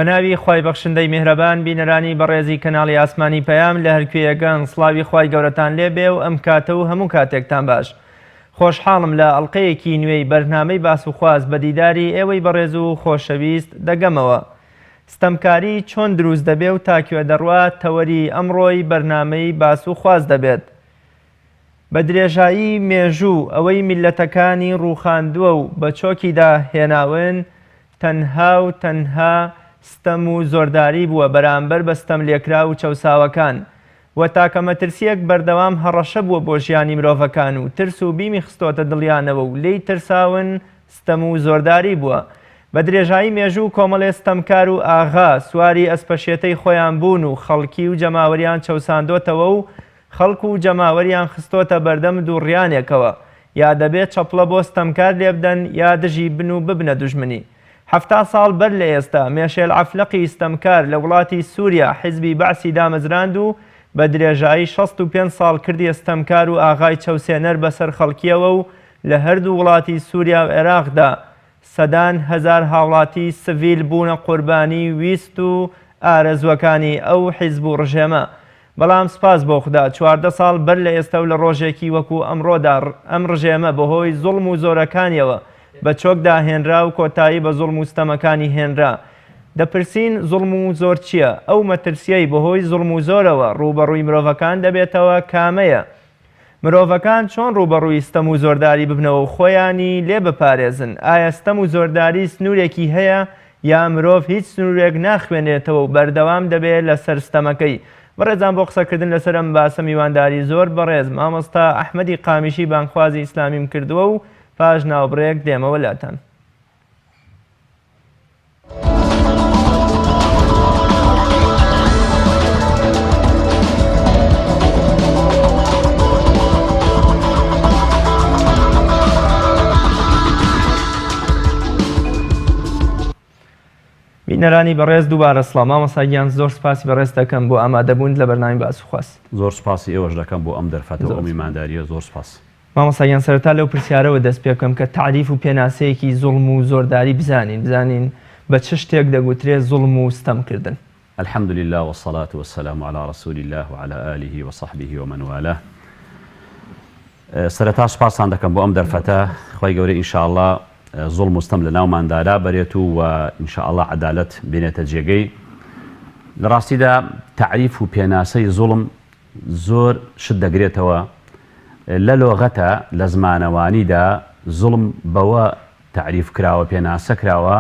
بەناوی خوای بەخشندەی میهرەبان بینەرانی بەڕێزی کەناڵی ئاسمانی پەیام لە هەرکوێیەکان سڵاوی خوای گەورەتان لێبێ و ئەم کاتە و هەموو کاتێکتان باش. خۆشحاڵم لە ئەڵقەیەکی نوێی بەرنامەی باس و خواست بە دیداری ئێوەی بەڕێز و خۆشەویست دەگەمەوە. ستەمکاری چۆن دروست دەبێ و تا کوێ دەڕوا تەوەری ئەمڕۆی بەرنامەی باس و خواست دەبێت. بە درێژایی مێژوو ئەوەی میللەتەکانی ڕووخاندووە و بە چۆکیدا هێناون تەنها و تەنها ستەم و زۆرداری بووە بەرامبەر بە ستەملێکراو و چەوساوەکان و تاکە مەترسییەک بەردەوام هەڕەشە بووە بۆ ژیانی مرۆڤەکان و ترس و بیمی خستۆتە دڵیانەوە و لێی ترساون ستەم و زۆرداری بووە. بە درێژایی مێژوو کۆمەڵێ ستەمکار و ئاغا سواری ئەسپەشێتەی خۆیان بوون و خەڵکی و جەماوەریان چەوساندۆتەوە و خەڵک و جەماوەریان خستۆتە بەردەم دووڕیانێکەوە، یا دەبێ چەپڵە بۆ ستەمکار لێبدەن یا دژی بن و ببنە دوژمنی. 70 ساڵ بەر لە ئێستا مێشێل عەفلەقی ستەمکار لە وڵاتی سووریا حیزبی بەعسی دامەزراند و بە درێژایی 65 ساڵ کردیە ستەمکار و ئاغای چەوسێنەر بەسەر خەڵکیەوە و لە هەردوو وڵاتی سووریا و عێراقدا سەدان هەزار هاوڵاتی سڤیل بوونە قوربانی ویست و ئارەزووەکانی ئەو حیزب و ڕژێمە. بەڵام سوپاس بۆ خودا 14 ساڵ بەر لە ئێستا و لە ڕۆژێکی وەکو ئەمڕۆدا ئەم ڕژێمە بەهۆی زوڵم و زۆرەکانیەوە بە چۆکدا هێنرا و کۆتایی بە زوڵم و ستەمەکانی هێنرا. دەپرسین زوڵم و زۆر چییە؟ ئەو مەترسییەی بەهۆی زوڵم و زۆرەوە ڕووبەڕووی مرۆڤەکان دەبێتەوە کامەیە؟ مرۆڤەکان چۆن ڕووبەڕووی ستەم و زۆرداری ببنەوە و خۆیانی لێ بپارێزن؟ ئایا ستەم و زۆرداری سنوورێکی هەیە یا مرۆڤ هیچ سنوورێک ناخوێنێتەوە و بەردەوام دەبێ لەسەر ستەمەکەی؟ بەڕێزان بۆ قسەکردن لەسەر ئەم باسە میوانداری زۆر بەڕێز مامۆستا ئەحمەدی قامیشی بانگخوازی ئیسلامیم کردووە و پاش ناوبڕێک دێمەوە لاتان. بینەرانی بەڕێز دووبارە سڵاو مامۆستا گیان زۆر سپاسی بەڕێز دەکەم بۆ ئامادەبوون لە بەرنامی باس و خواست. زۆر سپاسی ئێوەش دەکەم بۆ ئەم دەرفەتە و ئەم میمانداریە زۆر سپاس. مامۆستا گیان سەرەتا لەو پرسیارەوە دەست پێ بکەم کە تەعریف و پێناسەیەکی زوڵم و زۆرداری بزانین بزانین بە چ شتێک دەگوترێ زوڵم و ستەم کردن؟ الحمد للە والصلاة والسلام علی رسول اللە وعلی آله وصحبه ومن والاه سەرەتا سوپاستان دەکەم بۆ ئەم دەرفەتە خوای گەورە ان شاء اللە زوڵم و ستەم لەناوماندا لابەرێت و و ان شاء اللە عەدالەت بێنێتە جێگەی لە ڕاستیدا تەعریف و پێناسەی زوڵم زۆر شت دەگرێتەوە لە لۆغەتە لە زمانەوانیدا زوڵم بەوە تەعریف کراوە پێناسە کراوە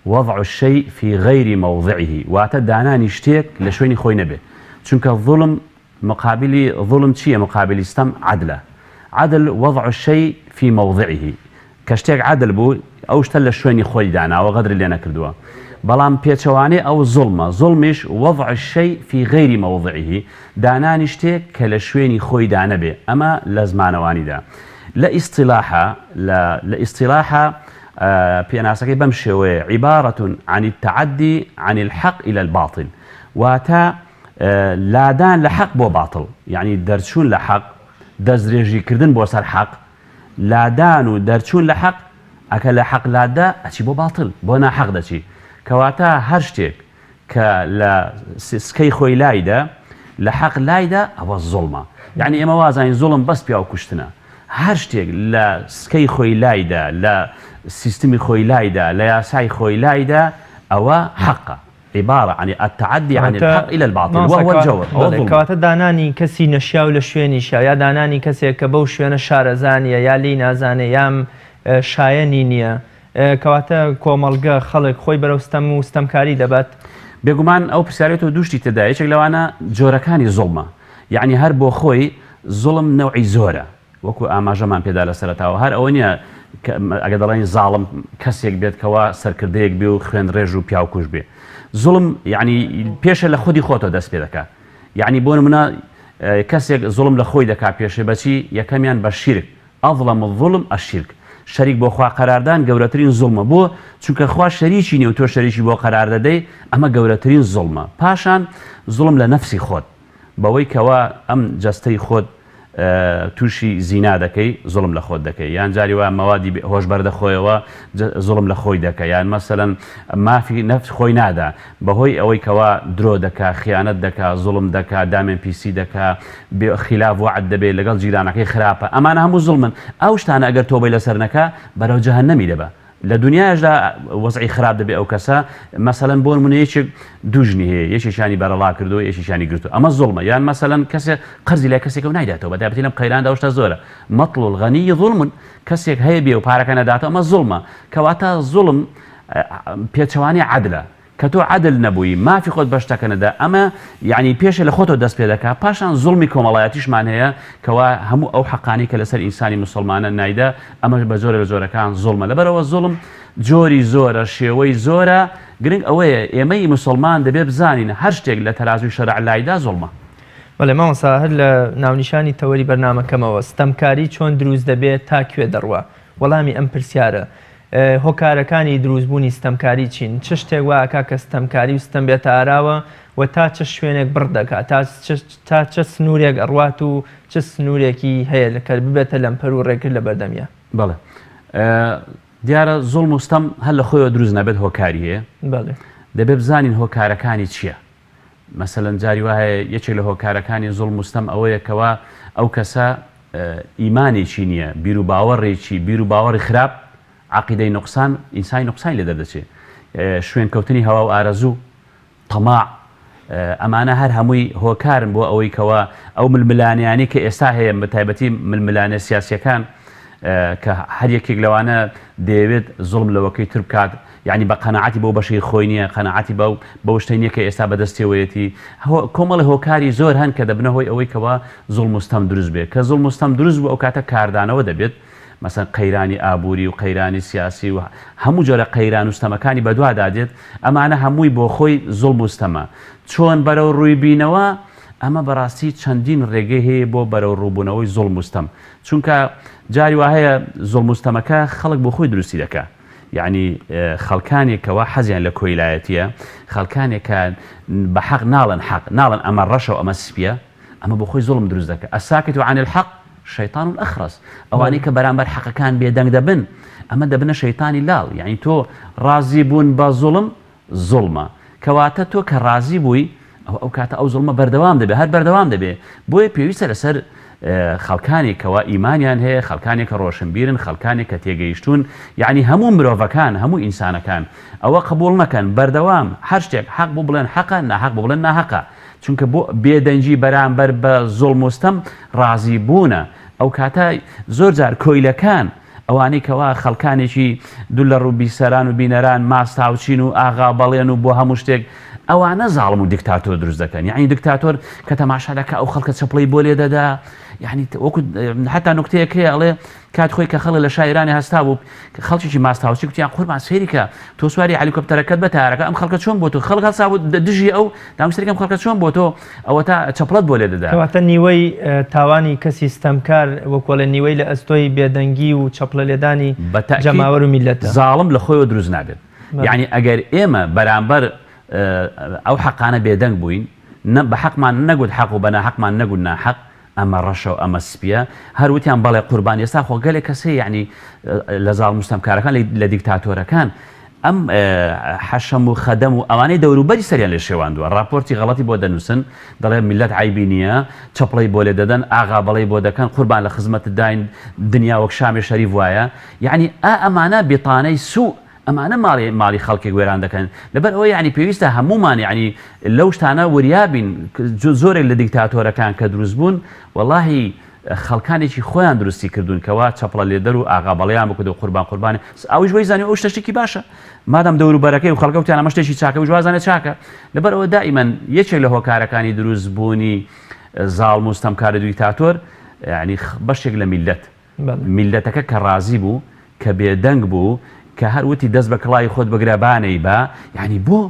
وضع الشیء فی غیر موضعه واتە دانانی شتێک لە شوێنی خۆی نەبێ چونکە زوڵم مقابلی زوڵم چییە مقابلی ستەم عەدلە عەدل وضع الشیء فی موضعه کە شتێک عەدل بوو ئەو شتە لە شوێنی خۆی داناوە غەدری لێ نەکردووە بەڵام پێچەوانەی ئەو زوڵمە زوڵمیش وضع الشیء فی غیر موضعه دانانی شتێک کە لە شوێنی خۆیدا نەبێ ئەمە لە زمانەوانیدا لە ئیستیلاحا لە لە ئیستیلاحا پێناسەکەی بەم شێوەیە عبارة عن التعدی عن الحق الى الباطل واتە لادان لە حەق بۆ باتڵ یعنی دەرچوون لە حەق دەستدرێژیکردن بۆ سەر حەق لادان و دەرچوون لە حەق، ئەکە لە حەق لاتدا ئەچی بۆ باتل، بۆ ناحەق دەچی، کەواتە هەر شتێک کە لە سکەی خۆی لایدا، لە حەق لایدا ئەوە زوڵمە. یەعنی ئێمە وازانین زوڵم بەس پیاو کوشتنە. هەر شتێک لە سکەی خۆی لایدا، لە سیستمی خۆی لایدا، لە یاسای خۆی لایدا ئەوە حەقە. عبارە عن التعدی عن الحق الی الباطل وهو الجور ئەوە زوڵمە. کەواتە دانانی کەسی نەشیاو لە شوێنی شیاو یا دانانی کەسێک کە بەو شوێنە شارەزا نییە یا لێی نازانێ یان شایەنی نییە کەواتە کۆمەڵگە خەڵک خۆی بەرەو ستەم و ستەمکاری دەبات. بێگومان ئەو پرسیارەی تۆ دوو شتی تێدایە یەکێک لەوانە جۆرەکانی زوڵمە یەعنی هەر بۆ خۆی زوڵم نەوعی زۆرە وەکو ئاماژەمان پێدا لە سەرەتاوە هەر ئەوە نییە ئەگەر دەڵێن زاڵم کەسێک بێت کەوا سەرکردەیەک بێ و خوێنڕێژ و پیاوکوژ بێ زوڵم یعنی پێشە لە خودی خۆتەوە دەست پێ دەکا یعنی بۆ نمونە کەسێک زوڵم لە خۆی دەکا پێشێ بەچی یەکەمیان بە شیرک اظلم الظلم الشرک شەریک بۆ خوا قەراردان گەورەترین زوڵمە بۆ چونکە خوا شەریکی نیە و تۆ شەریکی بۆ قەرار دەدەی ئەمە گەورەترین زوڵمە پاشان زوڵم لە نەفسی خۆت بەوەی کەوا ئەم جەستەی خۆت. تووشی زینا دەکەی زوڵم لە خۆت دەکەی یان جاری وایە مەوادی هۆشبەر دەخۆیەوە زوڵم لە خۆی دەکە یان مەسەلەن مافی نەفس خۆی نادا بەهۆی ئەوەی کەوا درۆ دەکا خیانەت دەکا زوڵم دەکا دامێن پیسی دەکا بێ خیلاف وەعد دەبێ لەگەڵ جیرانەکەی خراپە ئەمانە هەموو زوڵمن ئەو شتانە ئەگەر تۆبەی لەسەر نەکا بەرەو جەهەنەمی دەبا لە دونیاشدا وەزعی خراپ دەبێ ئەو کەسە مەسەلەن بۆ نمونە یەکێک دوو ژنی هەیە یەکێکیانی بەرەڵا کردو یەکێکیانی گرتو ئەمە زوڵمە یان مەسەلەن کەسێک قەرزی لای کەسێکە و نایداتەوە بە تایبەتی لەم قەیراندا ئەو شتە زۆرە مطل الغنی ظلم کەسێک هەیە بێ و پارەکە نەداتەوە ئەمە زوڵمە کەواتە زوڵم پێچەوانەی عەدلە کە تۆ عەدل نەبووی مافی خۆت بە شتەکە نەدا ئەمە یعنی پێشێ لە خۆتەوە دەست پێ دەکا پاشان زوڵمی کۆمەڵایەتیشمان هەیە کەوا هەموو ئەو حەقانەی کە لەسەر ئینسانی موسڵمانە نایدا ئەمەش بە جۆرێ لە جۆرەکان زوڵمە لەبەرئەوە زوڵم جۆری زۆرە شێوەی زۆرە گرنگ ئەوەیە ئێمەی موسڵمان دەبێ بزانین هەر شتێک لە تەرازووی شەرع لایدا زوڵمە. بەڵێ مامۆستا هەر لە ناونیشانی تەوەری بەرنامەکەمەوە ستەمکاری چۆن دروست دەبێ تا کوێ دەڕوا؟ وەڵامی ئەم پرسیارە هۆکارەکانی دروستبوونی ستەمکاری چین؟ چ شتێک وا ئەکا کە ستەمکاری و ستەم بێتە ئاراوە و تا چ شوێنێک بڕ دەکا؟ تا تا چ سنوورێک ئەڕوات و چ سنوورێکی هەیە کە ببێتە لەمپەر و ڕێگر لە بەردەمیا؟ بەڵێ دیارە زوڵم و ستەم هەر لە خۆیەوە دروست نابێت هۆکاری هەیە. بەڵێ. دەبێ بزانین هۆکارەکانی چییە؟ مەسەلەن جاری وا هەیە یەکێک لە هۆکارەکانی زوڵم و ستەم ئەوەیە کەوا ئەو کەسە ئیمانێکی نییە، بیروباوەڕێکی، بیروباوەڕی خراپ، عەقیدەی نوقسان، ئینسانی نوقسانی لێ دەردەچێ. شوێنکەوتنی هەوا و ئارەزوو، تەماع، ئەمانە هەر هەمووی هۆکارن بۆ ئەوەی کەوا ئەو ململانێیانەی کە ئێستا هەیە، بەتایبەتی ململانێ سیاسییەکان کە هەر یەکێک لەوانە دەیەوێت زوڵم لەوەکەی تر بکات، یەعنی بە قەناعەتی بەو بەشەی خۆی نییە، قەناعەتی بەو بەو شتەی نییە کە ئێستا بەدەستیەوەیەتی، هۆ کۆمەڵێ هۆکاری زۆر هەن کە دەبنە هۆی ئەوەی کەوا زوڵم و ستەم دروست بێ، کە زوڵم و ستەم دروست بوو ئەو کاتە کاردانەوە دەبێت، مەسەن قەیرانی ئابووری و قەیرانی سیاسی و هەموو جۆرە قەیران و ستەمەکانی بەدوادا دێت، ئەمانە هەمووی بۆ خۆی زوڵم و ستەمە. چۆن بەرەو ڕووی بینەوە؟ ئەمە بەڕاستی چەندین ڕێگەی هەیە بۆ بەرەو ڕووبوونەوەی زوڵم و ستەم، چونکە جاری وا هەیە زوڵم و ستەمەکە خەڵک بۆ خۆی دروستی دەکا. یەعنی خەڵکانێک کەوا حەزیان لە کۆیلایەتیە، خەڵکانێک کە بە حەق ناڵێن حەق، ناڵێن ئەمە ڕەشە و ئەمە سپیە، ئەمە بۆ خۆی زوڵم دروست دەکا، الساکت عن الحق شیطان اخرس، ئەوانەی کە بەرامبەر حەقەکان بێدەنگ دەبن، ئەمە دەبنە شەیتانی لاڵ، یەعنی تۆ ڕازی بوون بە زوڵم زوڵمە، کەواتە تۆ کە ڕازی بووی ئەوە ئەو کاتە ئەو زوڵمە بەردەوام دەبێت هەر بەردەوام دەبێت، بۆیە پێویستە لەسەر خەڵکانێک کەوا ئیمانیان هەیە، خەڵکانێک کە ڕۆشنبیرن، خەڵکانێک کە تێگەیشتوون، یەعنی هەموو مرۆڤەکان، هەموو ئینسانەکان ئەوە قبوڵ نەکەن، بەردەوام هەر شتێک حەق بوو بڵێن حەقە، ناحەق بوو بڵێن ناحەقە، چونکە بۆ بێدەنگی بەرامبەر بە زوڵم و ستەم ڕازی بوونە، ئەو کاتە زۆر جار کۆیلەکان ئەوانەی کەوا خەڵکانێکی دولەڕ و بیسەران و بینەران ماستاوچین و ئاغا بەڵێن و بۆ هەموو شتێک ئەوانە زاڵم و دیکتاتۆر دروست دەکەن یعنی دیکتاتۆر کە تەماشا دەکا ئەو خەڵکە چەپڵەی بۆ لێ دەدا یعنی وەکو حتا نوکتەیەک هەیە ئەڵێ کات خۆی کە خەڵک لە شای ئێرانی هەستا بوو خەڵکێکی ماستاوچی گوتیان قوربان سەیری کە تۆ سواری هەلیکۆپتەرەکەت بە تارەکە ئەم خەڵکە چۆن بۆ تۆ خەڵک هەڵسا بوو دژی ئەو دام سەیری کە ئەم خەڵکە چۆن بۆ تۆ ئەوەتا چەپڵەت بۆ لێ دەدا. کەواتە نیوەی تاوانی کەسی ستەمکار وەکو ئەڵێن نیوەی لە ئەستۆی بێدەنگی و چەپڵە لێدانی بە تەئکید جەماوەر و میللەتە. زاڵم لە خۆیەوە دروست نابێت. یەعنی ئەگەر ئێمە بەرامبەر ئەو حەقانە بێدەنگ بووین، نە بە حەقمان نەگوت حەق و بە ناحەقمان نەگوت ناحەق، ئەمە ڕەشە و ئەمە سپیە، هەر وتیان بەڵێ قوربان، ئێستا خۆ گەلێک کەس هەیە یەعنی لە زاڵم و ستەمکارەکان لە دیکتاتۆرەکان ئەم حەشەم و خەدەم و ئەوانەی دەوروبەری سەریان لێ شێواندووە، ڕاپۆرتی غەڵەتی بۆ دەنووسن، دەڵێ میللەت عەیبی نییە، چەپڵەی بۆ لێ دەدەن، ئاغا بەڵێی بۆ دەکەن، قوربان لە خزمەتتداین، دنیا وەک شامی شەریف وایە، یەعنی ئا ئەمانە بیطانەی سوء ئەمانە ماڵی ماڵی خەڵکێک وێران دەکەن لەبەر ئەوە یەعنی پێویستە هەموومان یەعنی لەو شتانە وریا بین زۆرێک لە دیکتاتۆرەکان کە دروست بوون وەڵاهی خەڵکانێکی خۆیان دروستی کردوون کەوا چەپڵە لێدەر و ئاغا بەڵێیان بکرد و قوربان قوربانی ئەویش وەی زانی ئەو شتە شتێکی باشە مادام دەوروبەرەکەی و خەڵکە وتیان ئەمە شتێکی چاکە ئەویش وازانێ چاکە لەبەر ئەوە دائیمەن یەکێک لە هۆکارەکانی دروست بوونی زاڵم و ستەمکار و دیکتاتۆر یعنی بەشێک لە میللەت میللەتەکە کە ڕازی بوو، کە بێدەنگ بوو، کە هەر وتی دەست بە کڵاوی خۆت بگرە با نەیبا، یانی بۆ؟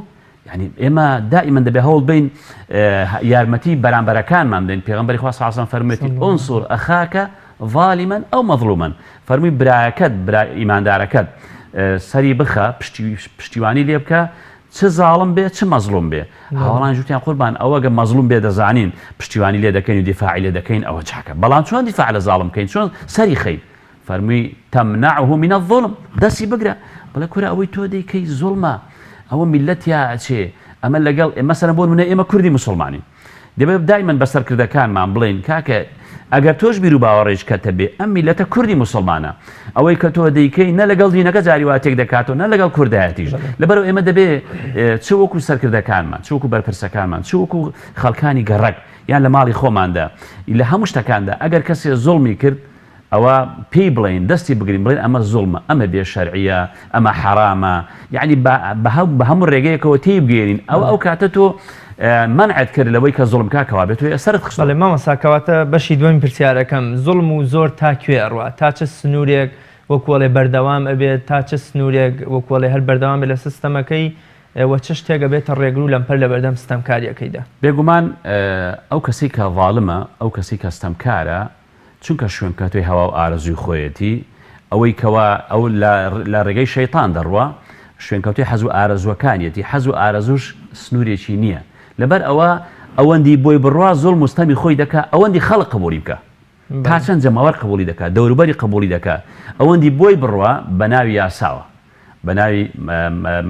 یانی ئێمە دائیمەن دەبێ هەوڵ بەین یارمەتی بەرامبەرەکانمان بدەین، پێغەمبەری خوا صلی اللە علیه و سلم فەرموویەتی انصر اخاک ظالما او مظلوما، فەرمووی برایەکەت، برا ئیماندارەکەت سەری بخە، پشتیوانی لێ بکە، چ زاڵم بێ چ مەزڵوم بێ. هاوەڵانیش وتیان قوربان ئەوە گەر مەزڵوم بێ دەزانین پشتیوانی لێ دەکەین و دیفاعی لێ دەکەین ئەوە چاکە بەڵام چۆن دیفاع لە زاڵم بکەین چۆن سەری خەین فەرمووی تمنعه من الظلم دەستی بگرە بڵێ کورە ئەوەی تۆ دەیکەی زوڵمە ئەوە میللەت تیا ئەچێ ئەمە لەگەڵ مەسەلەن بۆ نمونە ئێمە کوردی موسڵمانین دەبێت دایمەن بە سەرکردەکانمان بڵێین کاکە ئەگەر تۆش بیرو باوەڕێک کەتە بێ ئەم میلەتە کوردی موسڵمانە ئەوەی کە تۆ دەیکەی نە لەگەڵ دینەکە جاری وا تێک دەکاتەوە نە لەگەڵ کوردایەتیش لەبەرئەوە ئێمە دەبێ چ وەکو سەرکردەکانمان چ وەکو بەرپرسەکانمان چ وەکو خەڵکانی گەڕەک یان لە ماڵی خۆماندا لە هەموو شتەکاندا ئەگەر کەسێ زوڵمی کرد ئەوە پێی بڵێین دەستی بگرین بڵێین ئەمە زوڵمە ئەمە بێ شەرعیە ئەمە حەرامە یەعنی بە هەموو ڕێگەیەکەوە تێی بگەیەنین ئەوە ئەو کاتە تۆ مەنعت کرد لەوەی کە زوڵم کا کەوابێ تۆ سەرت خستە. بەڵێ مامۆستا کەواتە بەشی دووەمی پرسیارەکەم زوڵم و زۆر تا کوێ ئەڕوا تا چ سنوورێک وەکو ئەڵێ بەردەوام ئەبێت تا چ سنوورێک وەکو ئەڵێ هەر بەردەوام بێت لە سیستەمەکەی وە چ شتێک ئەبێتە ڕێگر و لەمپەر لەبەردەم ستەمکاریەکەیدا؟ بێگومان ئەو کەسەی کە ظالمە ئەو کەسەی کە ستەمکارە چونکە شوێنکەوتوی هەوا و ئارەزووی خۆیەتی، ئەوەی کەوا ئەو لە لە ڕێگەی شەیتان دەڕوا، شوێنکەوتوی حەز و ئارەزووەکانیەتی، حەز و ئارەزووش سنوورێکی نییە، لەبەر ئەوە ئەوەندی بۆی بڕوا زوڵم و ستەمی خۆی دەکا، ئەوەندی خەڵک قبووڵی بکا، تا چەند جەماوەر قبووڵی دەکا، دەوروبەری قبووڵی دەکا، ئەوەندی بۆی بڕوا بە ناوی یاساوە. بە ناوی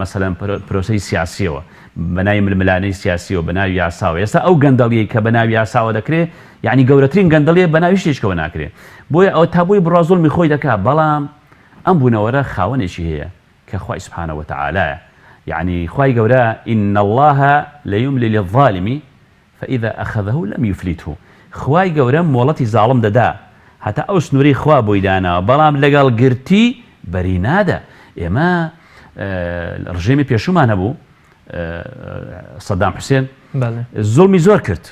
مەسەلەن پرۆسەی سیاسیەوە، بە ناوی ململانێی سیاسیەوە، بە ناوی یاساوە، ئێستا ئەو گەندەڵیەی کە بە ناوی یاساوە دەکرێ یەعنی گەورەترین گەندەڵیە بە ناوی شتێکەوە ناکرێ، بۆیە ئەوە تا بۆی بڕوا زوڵمی خۆی دەکا، بەڵام ئەم بوونەوەرە خاوەنێکی هەیە کە خوای سبحانە وتعالیە، یەعنی خوای گەورە ان اللە لیملی للظالم فاذا اخذه لم یفلته، خوای گەورە مۆڵەتی زاڵم دەدا هەتا ئەو سنورەی خوا بۆی داناوە بەڵام لەگەڵ گرتی بەری نادا، ئێمە ڕژێمی پێشوومان هەبوو سەدام حوسێن زوڵمی زۆر کرد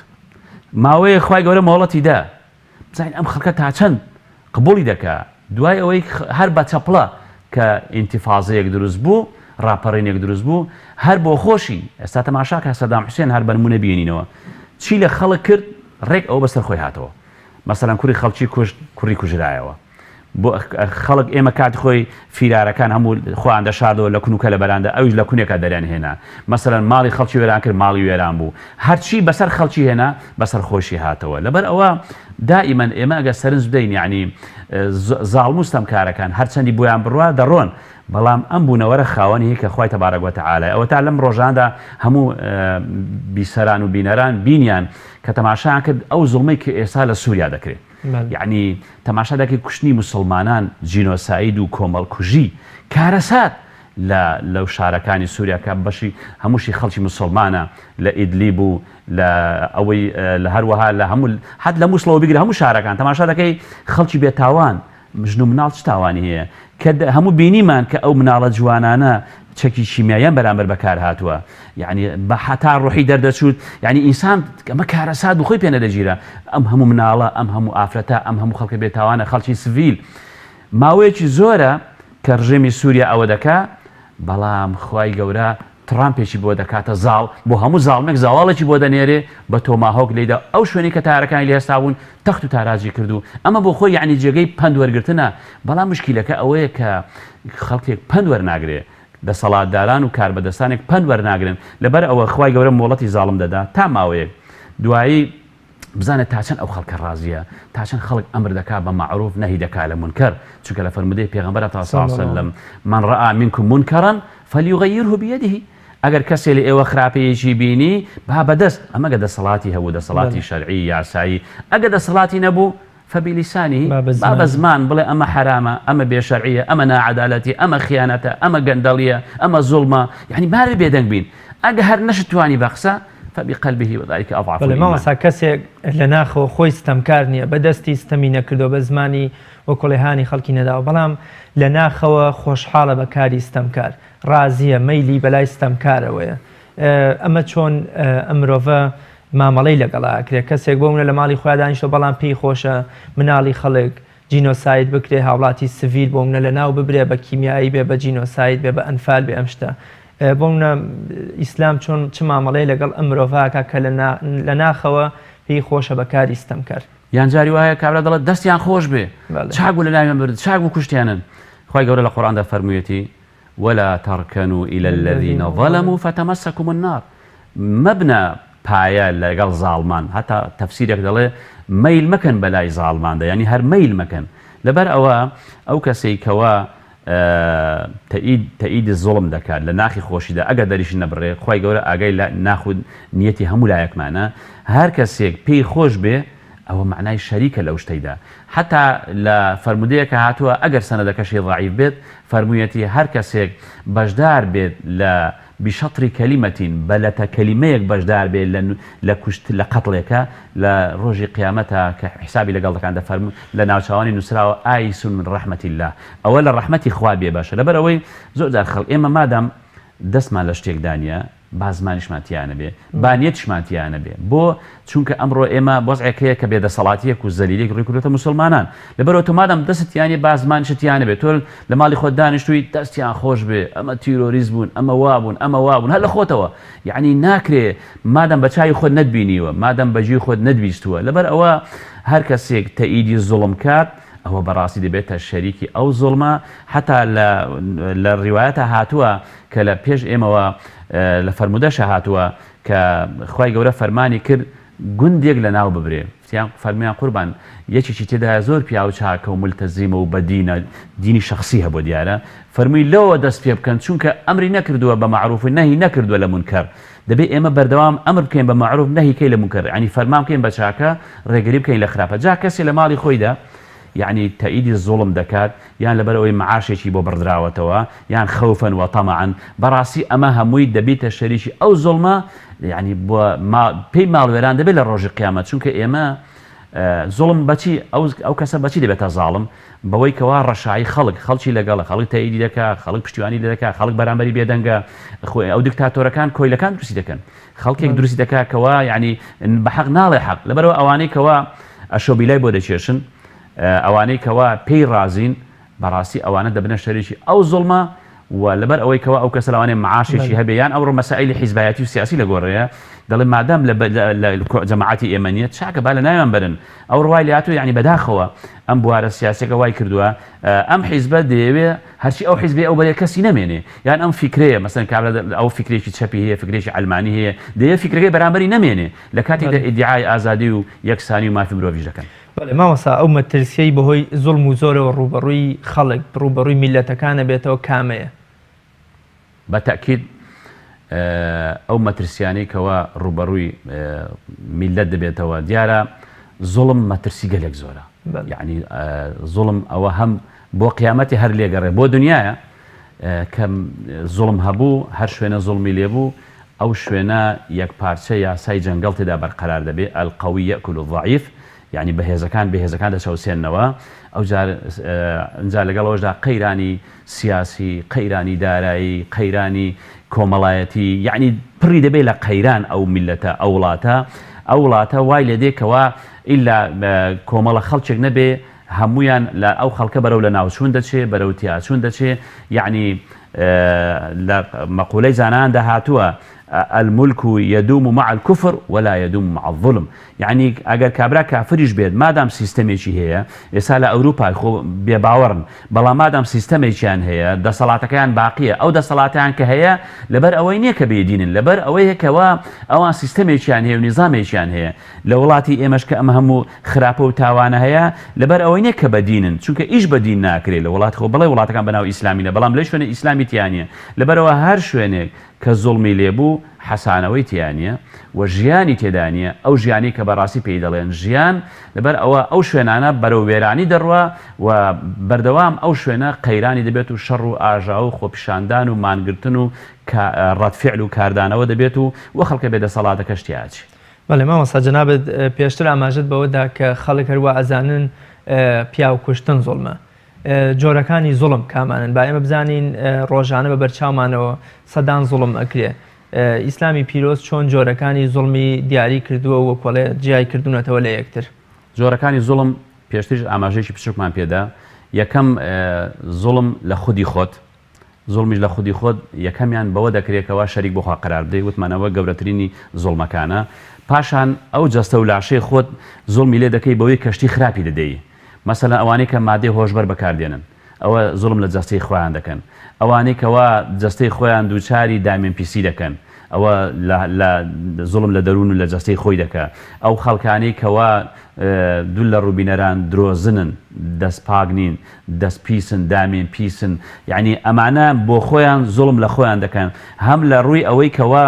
ماوەیە خوای گەورە مۆڵەتی دا بزانین ئەم خەڵکە تا چەند قبوڵی دەکا دوای ئەوەی هەر بە چەپڵە کە ئینتیفازەیەک دروست بوو ڕاپەڕینێک دروست بوو هەر بۆ خۆشی ئێستا تەماشاکە سەدام حوسێن هەر بەنمونە بینینەوە چی لە خەڵک کرد ڕێک ئەوە بەسەر خۆی هاتەوە مەسەلەن کوڕی خەڵکی کوشت کوڕی کوژرایەوە بۆ خەڵک ئێمە کاتی خۆی فیرارەکان هەموو خۆیان دەشاردەوە لە کون و کەلەبەراندا ئەویش لە کونێکا دەریان هێنا مەسەلەن ماڵی خەڵکی وێران کرد ماڵی وێران بوو هەرچی بەسەر خەڵکی هێنا بەسەر خۆشی هاتەوە لەبەر ئەوە دائیمەن ئێمە ئەگەر سەرنج بدەین یعنی زاڵم و ستەمکارەکان هەرچەندی بۆیان بڕوا دەڕۆن بەڵام ئەم بوونەوەرە خاوەنی هەیە کە خوای تەبارەک وتەعالای ئەوە تا لەم ڕۆژاندا هەموو بیسەران و بینەران بینیان کە تەماشایان کرد ئەو زوڵمەی کە ئێستا لە سووریا دەکرێت یەعنی تەماشا دەکەی کوشتنی موسڵمانان جینۆساید و کۆمەڵکوژی کارەسات لە لەو شارەکانی سووریا کە بەشی هەمووشی خەڵکی مسلمانە لە ئیدلیب و لە ئەوەی لە هەروەها لە هەموو حەت لە موسڵەوە بگرە هەموو شارەکان تەماشا دەکەی خەڵکی بێتاوان ژن و مناڵ چ تاوانی هەیە کە هەموو بینیمان کە ئەو مناڵە جوانانە چەکی کیمیاییان بەرامبەر بەکار هاتووە یعنی بە حتا ڕۆحی دەردەچوت یعنی ئینسان ئەمە کارەسات بوو خۆی پێ نەدەگیرا ئەم هەموو مناڵە ئەم هەموو ئافرەتە ئەم هەموو خەڵکە بێتاوانە خەڵکی سڤیل ماوەیەکی زۆرە کە ڕژێمی سووریا ئەوە دەکا بەڵام خوای گەورە تڕامپێکی بۆ دەکاتە زاڵ، بۆ هەموو زاڵمێک زاواڵێکی بۆ دەنێرێ، بە تۆماهۆک لێیدا ئەو شوێنەی کە تارەکانی لێ هەستابوون تەخت و تاراجی کرد و ئەمە بۆ خۆی یەعنی جێگەی پەند وەرگرتنە، بەڵام مشکیلەکە ئەوەیە کە خەڵکێک پەند وەرناگرێ، دەسەڵاتداران و کاربەدەستانێک پەند وەرناگرن، لەبەر ئەوە خوای گەورە مۆڵەتی زاڵم دەدا تا ماوەیەک دوایی بزانە تا چەند ئەو خەڵکە ڕازیە، تا چەند خەڵک ئەمر دەکا بە مەعروف نەهی دەکا لە مونکەر، چونکە لە فەرموودەی پێغەمبەرە تا صلی اللە علیە وسلم، من رآ منکم منکرا فلیغیره بیده، ئەگەر کەسێ لە ئێوە خراپەیەکی بینی با بە دەست، ئەمە گەر دەسەڵاتی هەبوو دەسەڵاتی شەرعی یاسایی، ئەگەر دەسەڵاتی نەبوو فبلسانه، با بە زمان بڵێ ئەمە حەرامە، ئەمە بێ شەرعیە، ئەمە ناعەدالەتیە، ئەمە خیانەتە، ئەمە گەندەڵیە، ئەمە زوڵمە، یەعنی با بێ بێدەنگ بین، ئەگە هەر نەشتتوانی بە قسە، فبقلبه وذلک اضعف بەڵێ الایمان. مامۆستا کەسێک لە ناخەوە خۆی ستەمکار نییە، بە دەستی ستەمی نەکردووە، بە زمانی وەکوڵێ هانی خەڵکی نەداوە، بەڵام لە ناخەوە خۆشحاڵە بە کاری ستەمکار، ڕازییە، مەیلی بەلای ستەمکارەوەیە، ئەمە چۆن ئەم مرۆڤە مامەڵەی لەگەڵا ئەکرێ کەسێک بۆ منە لە ماڵی خۆیا دانیشتوە بەڵام پێی خۆشە مناڵی خەڵک جینۆساید بکرێ هاوڵاتی سڤیل بۆ منە لەناو ببرێ بە کیمیایی بێ بە جینۆساید بێ بە ئەنفال بێ ئەم شتە بۆ منە ئیسلام چۆن چ مامەڵەیە لەگەڵ ئەم مرۆڤە ئەکا کە لە ناخەوە پێی خۆشە بە کاری ستەمکار. یان جاری وایە کابرا دەڵێت دەستیان خۆش بێ چاک بوو لەناویان برد چاک بوو کوشتیانن خوای گەورە لە قورئاندا فەرموویەتی. ولا ترکنوا الی الذین ظلموا فتمسکم النار، مەبنە پایە لەگەڵ زاڵمان، هەتا تەفسیرێک دەڵێ مەیل مەکەن بەلای زاڵماندا، یانی هەر مەیل مەکەن، لەبەر ئەوە ئەو کەسەی کەوا تەئید تەئیدی زوڵم دەکات لە ناخی خۆشیدا ئەگەر دەریشی نەبڕێ، خوای گەورە ئاگای لە ناخ و نیەتی هەموو لایەکمانە، هەر کەسێک پێی خۆش بێ ئەوە مەعنای شەریکە لەو شتەیدا، حەتا لە فەرموودەیەکا هاتووە ئەگەر سەنەدەکەشی ضعیف بێت فەرموویەتی هەر کەسێک بەشدار بێت لە بشطر کلمە بە لەتە کەلیمەیەک بەشدار بێ لە لە کوشت لە قەتڵێکا لە ڕۆژی قیامەتا کە حیسابی لەگەڵ دەکان دەفەرموو لە ناوچاوانی نووسراوە آیس من رحمە اللە ئەوە لە ڕەحمەتی خوا بێ بەشە لەبەر ئەوەی زۆر جار خەڵ ئێمە مادام دەستمان لە شتێکدا نییە با زمانیشمان تیا نەبێ با نیەتیشمان تیا نەبێ بۆ چونکە ئەمڕۆ ئێمە وەزعێک هەیە کە بێدەسەڵاتیەک و زەلیلێک ڕووی کردوتە موسڵمانان لەبەرەوە تۆ مادام دەستت تیا نیە با زمانیشت تیا نەبێ تۆ لە ماڵی خۆت دانیشتووی دەستیان خۆش بێ ئەمە تیرۆریست بوون ئەمە وابوون ئەمە وابوون هەر لە خۆتەوە یعنی ناکرێ مادام بە چاوی خۆت نەتبینیوە مادام بە گوێی خۆت نەتبیستووە لەبەر ئەوە هەر کەسێک تەئیدی زوڵم کات ئەوە بەڕاستی دەبێتە شەریکی ئەو زوڵمە حتا لە لە ڕیوایەتە هاتووە کە لە پێش ئێمەوە لە فەرموودەشا هاتووە کە خوای گەورە فەرمانی کرد گوندێک لە ناو ببرێ وتیان فەرموویان قوربان یەکێکی تێدایە زۆر پیاو چاکە و مولتەزیمە و بە دینە دینی شەخسی هەبووە دیارە فەرمووی لەوە دەست پێ بکەن چونکە ئەمری نەکردووە بە مەعروف و نەهی نەکردووە لە مونکەر دەبێ ئێمە بەردەوام ئەمر بکەین بە مەعروف نەهی کەین لە مونکەر یانی فەرمان بکەین بە چاکە ڕێگری بکەین لە خراپە جا کەسێ لە ماڵی خۆیدا یەعنی تەئیدی زوڵم دەکات یان لەبەرئەوەی معاشێکی بۆ بڕدراوەتەوە یان خوفا و طمعا بەڕاستی ئەمە هەمووی دەبیتە شەریکی ئەو زوڵمە یەعنی بۆ پێی ماڵوێران دەبێت لە ڕۆژی قیامەت چونکە ئێمە زوڵم بەچی ئەو کەسە بەچی دەبێتە زاڵم بەوەی کەوا ڕەشایی خەڵک خەڵکی لەگەڵە خەڵک تەئیدی دەکا خەڵک پشتیوانی لێ دەکا خەڵک بەرامبەری بێدەنگە ئەو دیکتاتۆرەکان کۆیلەکان دروستی دەکەن خەڵکێک دروستی دەکا کەوا یعنی بە حەق ناڵێ حەق لەبەرەوە ئەوانەی کەوا ئەشۆبیلای بۆ دەکێشن ئەوانەی کەوا پێی ڕازین بەڕاستی ئەوانە دەبنە شەریکی ئەو زوڵمە و لەبەر ئەوەی کەوا ئەو کەسە لەوانەیە معاشێکی هەبێ یان ئەوڕۆ مەسائیلی حیزبایەتی و سیاسی لە گۆڕێیە دەڵێ مادام لە جەماعەتی ئێمە نییە چاکە با لە ناویان بەرن ئەو ڕوای لاتۆ یعنی بەداخەوە ئەم بوارە سیاسەکە وای کردووە ئەم حیزبە دەیەوێ هەرچی ئەو حیزبی ئەو بەرێ کەسی نەمێنێ یان ئەم فیکرەیە مەسەن کابرا ئەو فیکرێکی چەپی هەیە فکرێکی عەلمانی هەیە دەیەوێ فیکرەکەی بەرامبەری نەمێنێ لە کاتێکدا ئیدیعای ئازادی و یەکسانی و مافی مرۆڤیش دەکەن. بەڵێ مامۆستا ئەو مەترسیەی بەهۆی زوڵم و زۆرەوە ڕووبەڕووی خەڵک، ڕووبەڕووی میللەتەکان ئەبێتەوە کامەیە؟ بە تەئکید ئەو مەترسیانەی کەوا ڕووبەڕووی میللەت دەبێتەوە دیارە زوڵم مەترسی گەلێک زۆرە یعنی زوڵم ئەوە هەم بۆ قیامەتی هەر لێگەڕێ بۆ دنیاە کە زوڵم هەبوو هەر شوێنە زوڵمی لێبوو ئەو شوێنە یەکپارچە یاسای جەنگەڵ تێدا بەرقەرار دەبێ، القوی یەکل الضعیف، یانی بەهێزەکان بێهێزەکان دەچەوسێننەوە، ئەوجار ئینجا لەگەڵ ئەوەشدا قەیرانی سیاسی، قەیرانی دارایی، قەیرانی کۆمەڵایەتی، یانی پڕی دەبێ لە قەیران ئەو میللەتە، ئەو وڵاتە، ئەو وڵاتە وای لێدێ کەوا ئیلا کۆمەڵە خەڵکێک نەبێ هەموویان لە ئەو خەڵکە بەرەو لەناوچوون دەچێ، بەرەو تیاچوون دەچێ، یەعنی لە مەقولەی زانایاندا هاتووە، الملک یدوم مع الکفر ولا یدوم مع الظلم، یەعنی ئەگەر کابرا کافریش بێت مادام سیستەمێکی هەیە، ئێستا لە ئەوروپا خۆ بێباوەڕن، بەڵام مادام سیستەمێکیان هەیە دەسەڵاتەکەیان باقیە، ئەو دەسەڵاتەیان کە هەیە لەبەر ئەوەی نییە کە بێدینن، لەبەر ئەوەیە کەوا ئەوان سیستەمێکیان هەیە و نیزامێکیان هەیە. لە وڵاتی ئێمەش کە ئەم هەموو خراپە و تاوانە هەیە لەبەر ئەوەی نیە کە بە دینن چونکە ئیش بە دین ناکرێ لە وڵاتی خۆ بەڵێ وڵاتەکان بەناو ئیسلامینە بەڵام لە شوێنێ ئیسلامی تیا نیە لەبەرئەوە هەر شوێنێک کە زوڵمی لێ بوو حەسانەوەی تیا نیە و ژیانی تێدا نیە ئەو ژیانەی کە بەڕاستی پێی دەڵێن ژیان لەبەر ئەوە ئەو شوێنانە بەرەو وێرانی دەڕوا و بەردەوام ئەو شوێنە قەیرانی دەبێت و شەڕ و ئاژاوە و خۆپیشاندان و مانگرتن و ڕەد فعل و کاردانەوە دەبێت و و خەڵکە بێ دەسەڵاتەکەش تیا ئەچێ. بەڵێ مامۆستا جەنابت پێشتر ئاماژەت بەوە دا کە خەڵک هەروا ئەزانن پیاو کوشتن زوڵمە جۆرەکانی زوڵم کامانن با ئێمە بزانین ڕۆژانە بە بەرچاومانەوە سەدان زوڵم ئەکرێ ئیسلامی پیرۆز چۆن جۆرەکانی زوڵمی دیاری کردووە و کۆڵێ جیای کردوونەتەوە لە یەکتر. جۆرەکانی زوڵم پێشتریش ئاماژەیەکی بچووکمان پێدا یەکەم زوڵم لە خودی خۆت زوڵمیش لە خودی خۆت یەکەمیان بەوە دەکرێ کەوا شەریک بۆ خوا قەرار بدەی وتمان ئەوە گەورەترینی زوڵمەکانە پاشان ئەو جەستە و لاشەی خۆت زوڵمی لێ دەکەی بەوەی کە شتی خراپی دەدەی مەسەلەن ئەوانەی کە مادەی هۆشبەر بەکار دێنن. ئەوە زوڵم لە جەستەی خۆیان دەکەن. ئەوانەی کەوا جەستەی خۆیان دووچاری دامێن پیسی دەکەن ئەوە لە لە زوڵم لە دەروون و لە جەستەی خۆی دەکا. ئەو خەڵکانەی کەوا دوور لە ڕووبینەران درۆزنن، دەست پاک نین، دەست پیسن، دامێن پیسن، یەعنی ئەمانە بۆ خۆیان زوڵم لە خۆیان دەکەن هەم لە ڕووی ئەوەی کەوا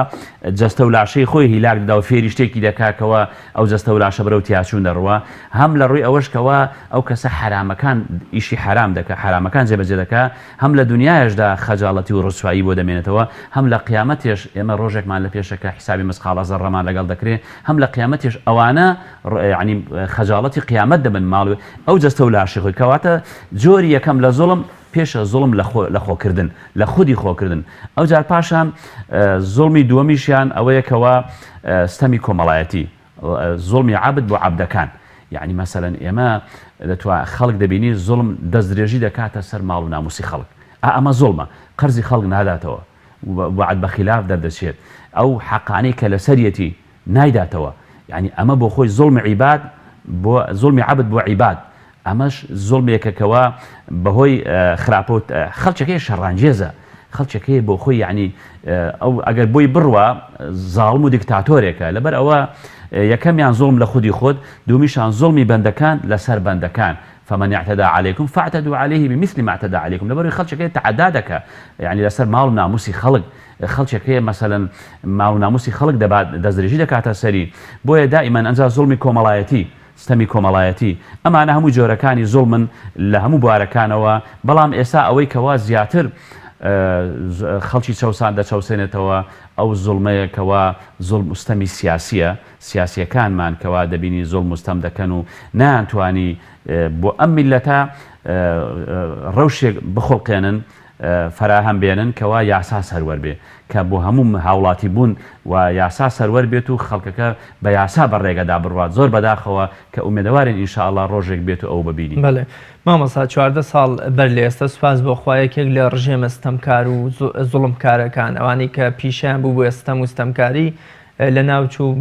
جەستە و لاشەی خۆی هیلاک دەدا و فێری شتێکی دەکا کەوا ئەو جەستە و لاشە بەرەو تیاچوون دەڕوا، هەم لە ڕووی ئەوەش کەوا ئەو کەسە حەرامەکان ئیشی حەرام دەکا، حەرامەکان جێبەجێ دەکا، هەم لە دونیایشدا خەجاڵەتی و ڕسوایی بۆ دەمێنێتەوە، هەم لە قیامەتێش ئێمە ڕۆژێکمان لە پێشە کە حیسابی مسقاڵە زەڕڕەمان لەگەڵ دەکرێ، هەم لە قیامەتێش ئەوانە یەعنی خەجاڵەتی قیامەت دەبن ماڵ ئەو جەستە و لاشەی خۆی، کەواتە جۆری یەکەم لە زوڵم پێشە زوڵم لە خۆ لە خۆکردن لە خودی خۆکردن ئەوجار پاشان زوڵمی دووەمیشیان ئەوەیە کەوا ستەمی کۆمەڵایەتی زوڵمی عەبد بۆ عەبدەکان یعنی مەسەلەن ئێمە دەتوا خەڵک دەبینی زوڵم دەستدرێژی دەکاتە سەر ماڵ و ناموسی خەڵک ئا ئەمە زوڵمە قەرزی خەڵک ناداتەوە وەعد بە خیلاف دەردەچێت ئەو حەقانەی کە لەسەریەتی نایداتەوە یعنی ئەمە بۆ خۆی زوڵمی عیباد بۆ زوڵمی عەبد بۆ عیباد ئەمەش زوڵمێکە کەوا بەهۆی خراپە و خەڵکەکەی شەڕانگێزە خەڵکەکەی بۆ خۆی یعنی ئەو ئەگەر بۆی بڕوا زاڵم و دیکتاتۆرێکە لەبەر ئەوە یەکەمیان زوڵم لە خودی خۆت دومیشان زوڵمی بەندەکان لەسەر بەندەکان فمن اعتدى عليكم فاعتدوا عليه بمثل ما اعتدى عليكم لەبەروی خەڵکەکەی تەعەدا دەکا یعنی لەسەر ماڵ و ناموسی خەڵک خەڵکێک هەیە مەسەلەن ماڵ و ناموسی خەڵک دەبات دەستدرێژی دەکاتە سەری بۆیە دائیمەن ئەنجا زوڵمی کۆمەڵایەتی ستەمی کۆمەڵایەتی ئەمانە هەموو جۆرەکانی زوڵمن لە هەموو بوارەکانەوە بەڵام ئێستا ئەوەی کەوا زیاتر خەڵکی چەوسان دەچەوسێنێتەوە ئەو زوڵمەیە کەوا زوڵم و ستەمی سیاسیە سیاسیەکانمان کەوا دەبینی زوڵم و ستەم دەکەن و نەیانتوانی بۆ ئەم میللەتە ڕەوشێک بخوڵقێنن فەراهەم بێنن کەوا یاسا سەروەر بێ کە بۆ هەموو هاوڵاتی بوون و یاسا سەروەر بێت و خەڵکەکە بە یاسا بە ڕێگەدا بڕوات زۆر بەداخەوە کە ئومێدەوارین ان شاء اللە ڕۆژێک بێت و ئەوە ببینین. بەڵێ مامۆستا 14 ساڵ بەر لە ئێستا سوپاس بۆ خوا یەکێک لە ڕژێمە ستەمکار و زوڵمکارەکان ئەوانەی کە پیشەیان بوو بۆ ستەم و ستەمکاری لەناوچوو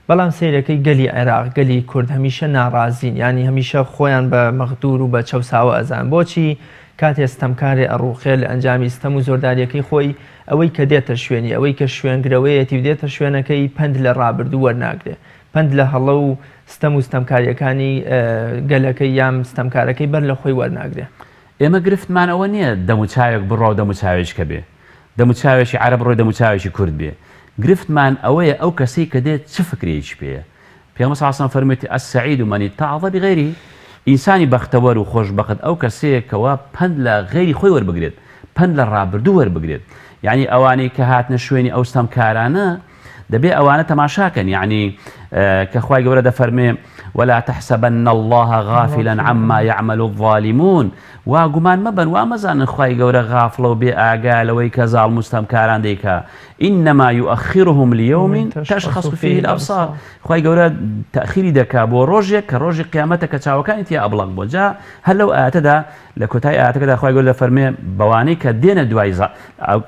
بەڵام سەیرەکەی گەلی عێراق گەلی کورد هەمیشە ناڕازین یانی هەمیشە خۆیان بە مەغدور و بە چەوساوە ئەزان بۆچی کاتێ ستەمکارێ ئەڕوخێ لە ئەنجامی ستەم و زۆرداریەکەی خۆی ئەوەی کە دێتە شوێنی ئەوەی کە شوێنگرەوەیەتی و دێتە شوێنەکەی پەند لە ڕابردوو وەرناگرێ پەند لە هەڵە و ستەم و ستەمکاریەکانی گەلەکەی یان ستەمکارەکەی بەر لە خۆی وەرناگرێ. ئێمە گرفتمان ئەوە نیە دەموچاوێک بڕوا و دەموچاوێکی کە بێ. دەموچاوێکی عەرەب ڕۆی دەموچاوێکی کورد بێ گرفتمان ئەوەیە ئەو کەسەی کە دێت چ فکرەیەکی پێیە پێغەمبەر صلی اللە علیە وسلم فەرموویەتی السعید من اتعظ بغیره ئینسانی بەختەوەر و خۆشبەخت ئەو کەسەیە کەوا پەند لە غەیری خۆی وەربگرێت پەند لە ڕابردوو وەربگرێت یعنی ئەوانەی کە هاتنە شوێنی ئەو ستەمکارانە دەبێ ئەوانە تەماشاکەن یعنی کە خوای گەورە دەفەرمێ ولا تحسبن الله غافلا عما يعمل الظالمون وا گومان مەبەن وا مەزانن خوای گەورە غافڵە و بێ ئاگا لەوەی کە زاڵم و ستەمکاران دەیکا انما يؤخرهم ليوم تشخص فيه الابصار خوای گەورە تأخیری دەکا بۆ ڕۆژێک کە ڕۆژی قیامەتە کە چاوەکانی تیا ئەبڵەق بۆ جا هەر لەو ئاەتەدا لە کۆتای ئاەتەکەدا خوای گەورە دەفەرمێ بەوانەی کە دێنە دوای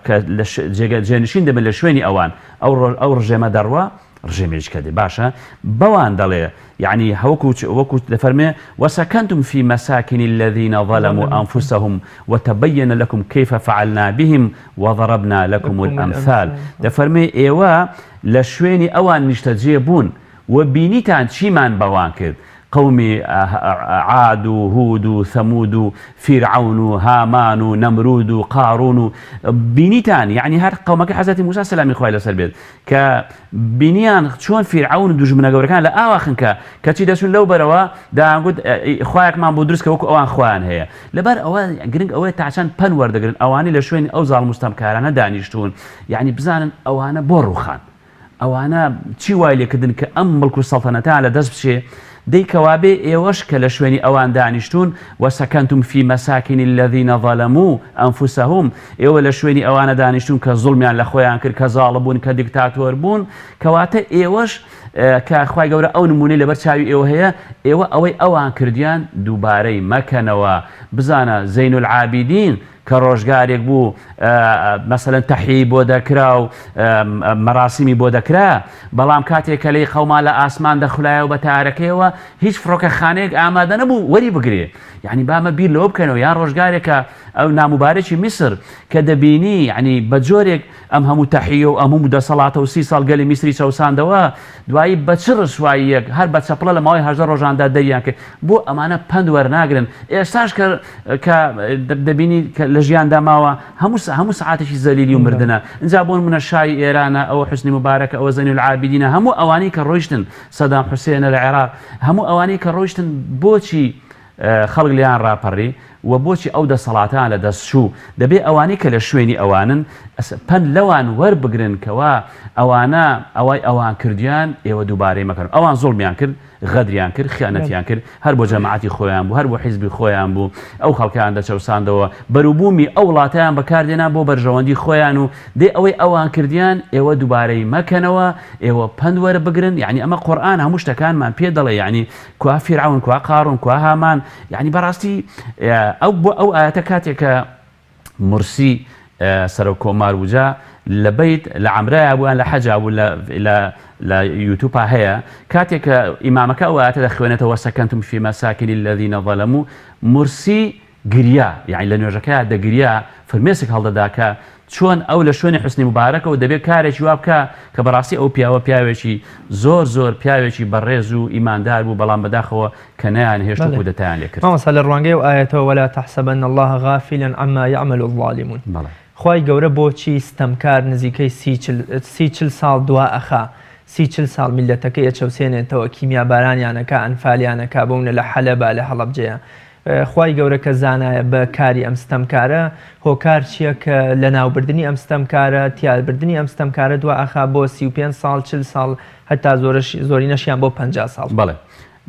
کە لە جێگە جێنشین دەبن لە شوێنی ئەوان ئەو ڕۆژ ئەو ڕژێمە دەڕوا ڕژێمێکی کە دێ باشە بەوان دەڵێ یعنی هەوەکو وەکو دەفەرمێ وسكنتم في مساكن الذين ظلموا أنفسهم وتبين لكم كيف فعلنا بهم وضربنا لكم الأمثال دەفەرمێ ئێوە لە شوێنی ئەوان نیشتەجێ بوون و بینیتان چیمان بەوان کرد قەومی عاد و هود و ثەمود و فیرعەون و هامان و نەمرود و قارون و بینیتان یعنی هەر قەومەکەی حەزرەتی موسا سەلامی خوای لەسەر بێت کە بینیان چۆن فیرعەون و دوژمنە گەورەکان لە ئاوا خنکا کەچی دەچون لەو بەرەوە دەیانگوت خوایەکمان بۆ دروست کە وەکو ئەوان خوایان هەیە لەبەر ئەوە گرنگ ئەوەیە تا چەند پەند وەردەگرن ئەوانەی لە شوێنی ئەو زاڵم و ستەمکارانە دانیشتوون یعنی بزانن ئەوانە بۆ ڕووخان ئەوانە چی وای لێکردن کە ئەم مڵک و سەڵتەنەتەیان لە دەست بچێ؟ دەی کەوابێ ئێوەش کە لە شوێنی ئەوان دانیشتوون، وسکنتم فی مساکن الذین ظلموا انفسهم، ئێوە لە شوێنی ئەوانە دانیشتوون کە زوڵمیان لە خۆیان کرد، کە زاڵم بوون، کە دیکتاتۆر بوون، کەواتە ئێوەش کە خوای گەورە ئەو نموونەی لەبەر چاوی ئێوە هەیە، ئێوە ئەوەی ئەوان کردیان دووبارەی مەکەنەوە، بزانە زین العابدین کە ڕۆژگارێک بوو مەسەلەن تەحیەی بۆ دەکرا و مەراسیمی بۆ دەکرا، بەڵام کاتێک کە لێی قەوما لە ئاسمان دەخولایەوە بە تارەکەیەوە، هیچ فڕۆکەخانەیەک ئامادە نەبوو وەری بگرێ یعنی بامە بیر لەوە بکەنەوە یان ڕۆژگارێکە ئەو ناموبارەکی میسر کە دەبینی یعنی بە جۆرێک ئەم هەموو تەحیە و ئەم هەموو دەسەڵاتە و سی ساڵ گەلی میسری چەوساندەوە دوایی بە چ ڕسواییەک هەر بە چەپڵە لە ماوەی 18 ڕۆژاندا دەریان کرد بۆ ئەمانە پەند وەرناگرن ئێستاش کە کە دەبینی کە لە ژیاندا ماوە هەموو هەموو سەعاتێکی زەلیلی و مردنە ئینجا بۆ نمونە شای ئێرانە ئەوە حوسنی موبارەکە ئەوە زەینول عابدینە هەموو ئەوانەی کە ڕۆیشتن سەدام حوسێنە لە عێراق هەموو ئەوانەی کە ڕۆیشتن بۆچی خەڵک لێیان ڕاپەڕی و بۆچی ئەو دەسەڵاتەیان لە دەست چوو دەبێ ئەوانەی کە لە شوێنی ئەوانن پەند لەوان وەربگرن کەوا ئەوانە ئەوای ئەوان کردیان ئێوە دووبارەی مەکەن ئەوان زوڵمیان کرد غەدریان کرد، خیانەتیان کرد، هەر بۆ جەماعەتی خۆیان بوو، هەر بۆ حیزبی خۆیان بوو، ئەو خەڵکەیان دەچەوساندەوە، بەروبوومی ئەو وڵاتەیان بەکار دێنا بۆ بەرژەوەندی خۆیان و دەی ئەوەی ئەوان کردیان ئێوە دووبارەی مەکەنەوە، ئێوە پەند وەربگرن، یەعنی ئەمە قورئان هەموو شتەکانمان پێ دەڵێ، یەعنی کوا فیرعەون، کوا قاڕون، کوا هامان، یەعنی بەڕاستی ئەو بۆ ئەو ئایەتە کاتێک کە مورسی سەرۆک کۆمار وجا لە بەیت لە عەمرەیا بوو یان لە حەجا بوو لە لە لە یوتوبا هەیە کاتێک کە ئیمامەکە ئەو ئایەتە دەخوێنێتەوە وسکنتم فی مساکن الذین ظلموا مورسی گریا یعنی لە نوێژەکەیا دەگریا فرمێسک هەڵدەدا کە چۆن ئەو لە شوێنی حوسنی موبارەکەوە دەبێت کارێکی وا بکا کە بەڕاستی ئەو پیاوە پیاوێکی زۆر زۆر پیاوێکی بەڕێز و ئیماندار بوو بەڵام بەداخەوە کە نەیان هێشت و بەڵێ کودەتایان لێ کرد. مامۆستا لە ڕوانگەی ئەو ئایەتەوە ولا تحسبن اللە غافلا عما یعمل الظالمون بەڵێ. خوای گەورە بۆچی ستەمکار نزیکەی سی چل سی چل ساڵ دوا ئەخا سی چل ساڵ میللەتەکەی ئەچەوسێنێتەوە کیمیابارانیان ئەکا ئەنفالیان ئەکا بۆمنە لە حەلەبا لە هەڵەبجەیا خوای گەورە کە زانایە بە کاری ئەم ستەمکارە هۆکار چیە کە لەناوبردنی ئەم ستەمکارە تیاربردنی ئەم ستەمکارە دوا ئەخا بۆ 35 ساڵ 40 ساڵ هەتا زۆرش زۆرینەشیان بۆ 50 ساڵ. بەڵێ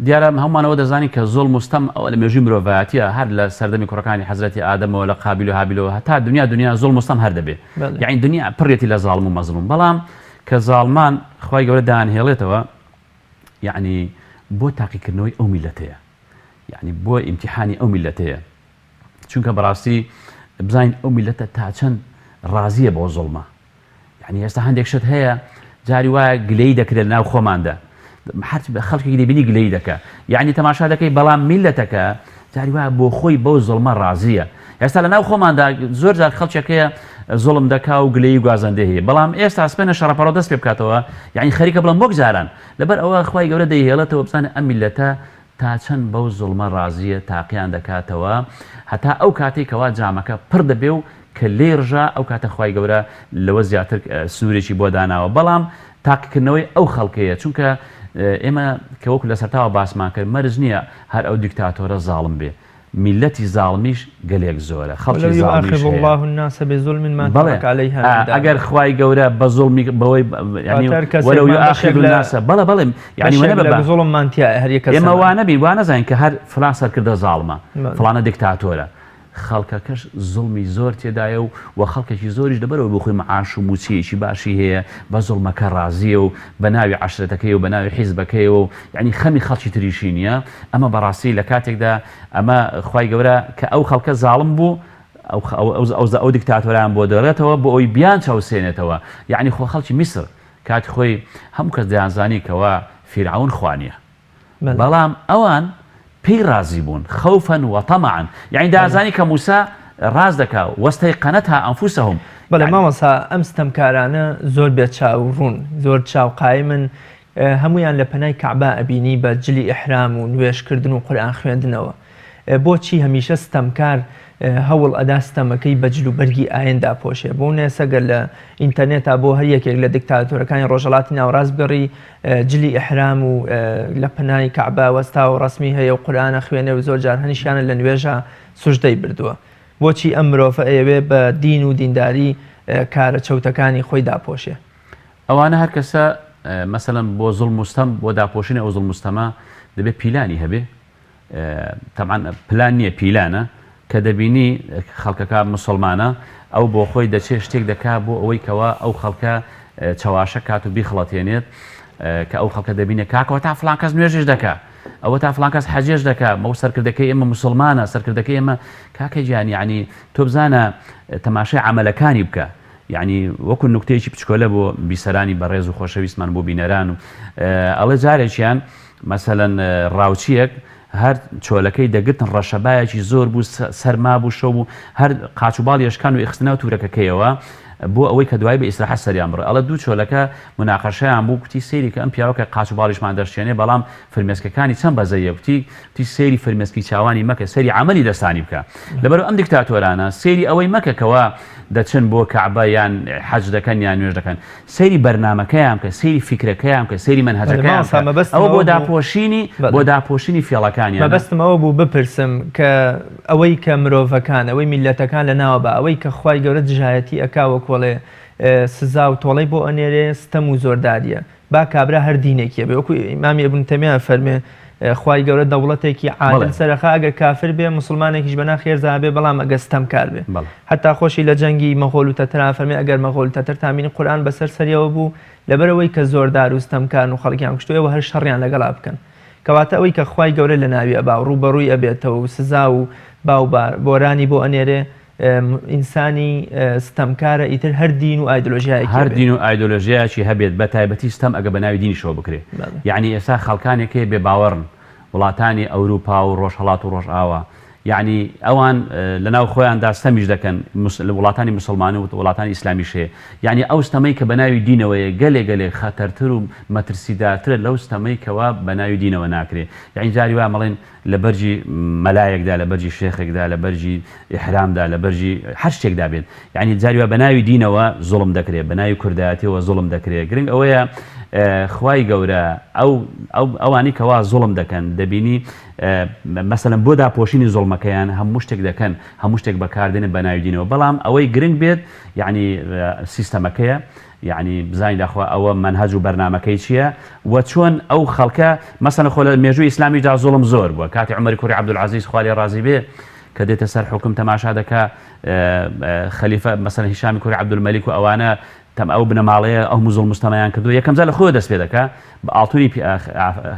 دیارە هەموومان ئەوە دەزانین کە زوڵم و ستەم ئەوە لە مێژووی مرۆڤایەتیە هەر لە سەردەمی کوڕەکانی حەزرەتی ئادەمەوە لە قابیل و هابیلەوە هەتا دنیا دنیا زوڵم و ستەم هەر دەبێ یعنی دنیا پڕێتی لە زاڵم و مەزڵوم بەڵام کە زاڵمان خوای گەورە دایانهێڵێتەوە یعنی بۆ تاقیکردنەوەی ئەو میلەتەیە یعنی بۆ ئیمتیحانی ئەو میلەتەیە چونکە بەڕاستی بزانین ئەو میلەتە تا چەند ڕازیە بۆ زوڵمە یعنی ئێستا هەندێک شت هەیە جاری وایە گلەی دەکرێت ناو خۆماندا هەر خەڵکێک دەبینی گلەی دەکە یعنی تەماشا دەکەی بەڵام میلەتەکە جاری وایە بۆ خۆی بەو زڵمە ڕازیە ئێستا لە ناو خۆماندا زۆر جار خەڵکێکەیە زوڵم دەکا و گلەی گوازەندە هەیە بەڵام ئێستا سپێنە شەڕەپەڕۆ دەست پێ بکاتەوە یعنی خەریکە بڵم وەک جاران لەبەر ئەوە خوای گەورە دەیهێڵێتەوە بزانێ ئەم میلەتە تا چەند بەو زوڵمە ڕازییە تاقیان دەکاتەوە هەتا ئەو کاتەی کەوا جامەکە پڕ دەبێ و کە لێی ڕژا ئەو کاتە خوای گەورە لەوە زیاتر سنوورێکی بۆ داناوە بەڵام تاقیکردنەوەی ئەو خەڵکەیە چونکە ئێمە کە وەکو لە سەرتاوە باسمان کرد مەرج نییە هەر ئەو دیکتاتۆرە زاڵم بێ میللەتی زاڵمیش گەلێک زۆرە خەڵکی ولو زاڵمیش یؤاخذ هەیە اللە الناس بظلم ما بەڵێ ترک علیها من دابە ئەگەر خوای گەورە بە زوڵمی بەوەی یعنی واتە هەر ولو کەسێکمان یؤاخذ بەشێک لە الناس بەڵێ بەڵێ یعنی بەشێک وەنەبە لە بە زوڵممان تیایە هەر یەک ئێمە کەسەمان وا نەبین وا نەزانین کە هەر فلان سەرکردە زاڵمە بەڵێ. فڵانە دیکتاتۆرە خەڵکەکەش زوڵمی زۆر تێدایە و وە خەڵکێکی زۆریش لەبەرئەوەی بۆ خۆی معاش و موچەیەکی باشی هەیە بە زوڵمەکە ڕازیە و بە ناوی عەشرەتەکەی و بە ناوی حیزبەکەیەوە و یعنی خەمی خەڵکی تریشی نییە ئەمە بەڕاستی لە کاتێکدا ئەمە خوای گەورە کە ئەو خەڵکە زاڵم بوو ئەو ئەو ئەو ئەو دیکتاتۆران بۆ دەڵێتەوە بۆ ئەوی بیان چەوسێنێتەوە یعنی خۆ خەڵکی میسر کاتی خۆی هەموو کەس دەیانزانی کەوا فیرعەون خوا نییە بەڵام ئەوان پێی ڕازی بوون خوفا وطمعا یعنی دازانی کە موسا ڕاست دەکا واستیقنتها انفسهم بەڵێ مامۆستا ئەم ستەمکارانە زۆر بێ چاو ڕوون زۆر چاو قایمن هەموویان لە پەنای کەعبە ئەبینی بە جلی ئیحرام و نوێژ کردن و قورئان خوێندنەوە بۆچی هەمیشە ستەمکار هەوڵ ئەدا ستەمەکەی بە جل و بەرگی ئاین داپۆشێ بۆ نێسە گەر لە ئینتەرنێتا بۆ هەر یەکێک لە دکتاتۆرەکانی ڕۆژهەڵاتی ناوەڕاست بگەڕی جلی ئیحرام و لە پەنای کەعبە وەستا و ڕەسمی هەیە و قورئان ئەخوێنێ و زۆر جار هەنیشیانە لە نوێژا سوجدەی بردووە بۆچی ئەم مرۆڤە ئەیەوێ بە دین و دینداری کارە چەوتەکانی خۆی داپۆشێ؟ ئەوانە هەر کەسە مەسەلەن بۆ زوڵم و ستەم بۆ داپۆشینی ئەو زوڵم و ستەمە دەبێ پیلانی هەبێ تەبعەن پلان نییە پیلانە کە دەبینی خەڵکەکە مسلمانە ئەو بۆ خۆی دەچێت شتێک دەکا بۆ ئەوەی کەوا ئەو خەڵکە چەواشە کات و بیخڵەتێنێت کە ئەو خەڵکە دەبینێت کاکەوە تا فلان کەس نوێژش دەکا ئەوە تا فلان کەس حەجێش دەکا مەو سەرکردەکەی ئێمە مسلمانە سەرکردەکەی ئێمە کاکە گیان یعنی تۆ بزانە تەماشای عملەکانی بکە یەعنی وەکو نوکتەیەکی بچکۆلە بۆ بیسەرانی بەڕێز و خۆشەویستمان بۆ بینەران و ئەڵێ جارێکیان مەسەلەن ڕاوچیەک هەر چۆلەکەی دەگرتن ڕەشەبایەکی زۆر بوو سەرما بوو شەو بوو هەر قاچ و باڵی ئەشکان و ئیخستنە ناو تورەکەکەیەوە بۆ ئەوەی کە دوایی بە ئیسراحەت سەریان بڕێ ئەڵێ دوو چۆلەکە موناقەشەیان بوو کوتی سەیری کە ئەم پیاوە کە قاچ و باڵیشمان دەشکێنێ بەڵام فرمێسکەکانی چەند بەزەیە کوتی کوتی سەیری فرمێسکی چاوانی مەکە سەیری عەمەلی دەستانی بکە لەبەر ئەم دیکتاتۆرانە سەیری ئەوەی مەکە کەوا دەچن بۆ کەعبە یان حەج دەکەن یان نوێژ دەکەن سەیری بەرنامەکەیان بکە، سەیری فیکرەکەیان بکە، سەیری بەلێ مەنهەجەکەیان مامۆستا بکە، مەبەستم ئەوە ئەوە بۆ بوو داپۆشینی بۆ بەلێ داپۆشینی فێڵەکانیانە. مەبەستم ئەوە بوو بپرسم کە ئەوەی کە مرۆڤەکان ئەوەی میللەتەکان لە ناوە با ئەوەی کە خوای گەورە دژایەتی ئەکا وەکۆڵێ سزا و تۆڵەی بۆ ئەنێرێ ستەم و زۆرداریە با کابرا هەر دینێکی هەبێ وەکو ئیمامی ئیبن تەیمیە ئەفەرموێ خوای گەورە دەوڵەتێکی عادل بەڵێ. سەرەخا ئەگەر کافر بێ موسڵمانێکیش بەنا خێرزا بێ بەڵام ئەگەر ستەمکار بێ بەڵێ. حەتا خۆشی لە جەنگی مەغۆل و تەتەرا ئەفەرموێ ئەگەر مەغۆل و تەتەرتان بینی قورئان بەسەر سەریەوە بوو لەبەرئەوەی کە زۆردار و ستەمکارن و خەڵکیان کوشتوە ئێوە هەر شەڕیان لەگەڵا بکەن کەواتە ئەوەی کە خوای گەورە لەناوی ئەبا و ڕووبەڕووی ئەبێتەوە و سزا و با و بۆرانی بۆ ئەنێرێ ئینسانی ستەمکارە ئیتر هەر دین و ئایدۆلۆژیایەکی هەر هەبێت. دین و ئایدۆلۆژیایەکی هەبێت بە تایبەتی ستەم ئەگە بە ناوی دینیشەوە بکرێ بەڵێ. یەعنی ئێستا خەڵکانێک هەیە بێ باوەڕن وڵاتانی ئەوروپا و ڕۆژهەڵات و ڕۆژئاوا یەعنی ئەوان لە ناو خۆیاندا ستەمیش دەکەن لە وڵاتانی موسڵمان و وڵاتانی ئیسلامیش هەیە یەعنی ئەو ستەمەی کە بە ناوی دینەوەیە گەلێ گەلێ خەتەرتر و مەترسیدارترە لەو ستەمەی کەوا بە ناوی دینەوە ناکرێ یەعنی جاری وایە مەڵێن لە بەرگی مەلایەکدا، لە بەرگی شێخێکدا، لە بەرگی ئیحرامدا، لە بەرگی هەر شتێکدا بێت. یەعنی جاری وا بە ناوی دینەوە زوڵم دەکرێ، بە ناوی کوردایەتیەوە زوڵم دەکرێ. گرنگ ئەوەیە خوای گەورە ئەو ئەو ئەوانەی کەوا زوڵم دەکەن دەبینی مەسەلەن بۆ داپۆشینی زوڵمەکەیان هەموو شتێک دەکەن، هەموو شتێک بەکاردێنن بە ناوی دینەوە. بەڵام ئەوەی گرنگ بێت یەعنی سیستەمەکەیە. یەعنی بزانین داخوا ئەوە مەنهەج و بەرنامەکەی چیە و چۆن ئەو خەڵکە مەسەلەن خۆ لە مێژووی ئیسلامیشدا زوڵم زۆر بووە کاتی عومەری کوڕی عەبدولعەزیز خوا لێ ڕازی بێ کە دێتە سەر حوکم تەماشا دەکا خەلیفە مەسەلەن هیشامی کوڕی عەبدولمەلیک و ئەوانە تەم ئەو بنەماڵەیە ئەو هەموو زوڵم و ستەمەیان کردووە یەکەم جار لە خۆیەوە دەست پێ دەکا بە ئاڵتونی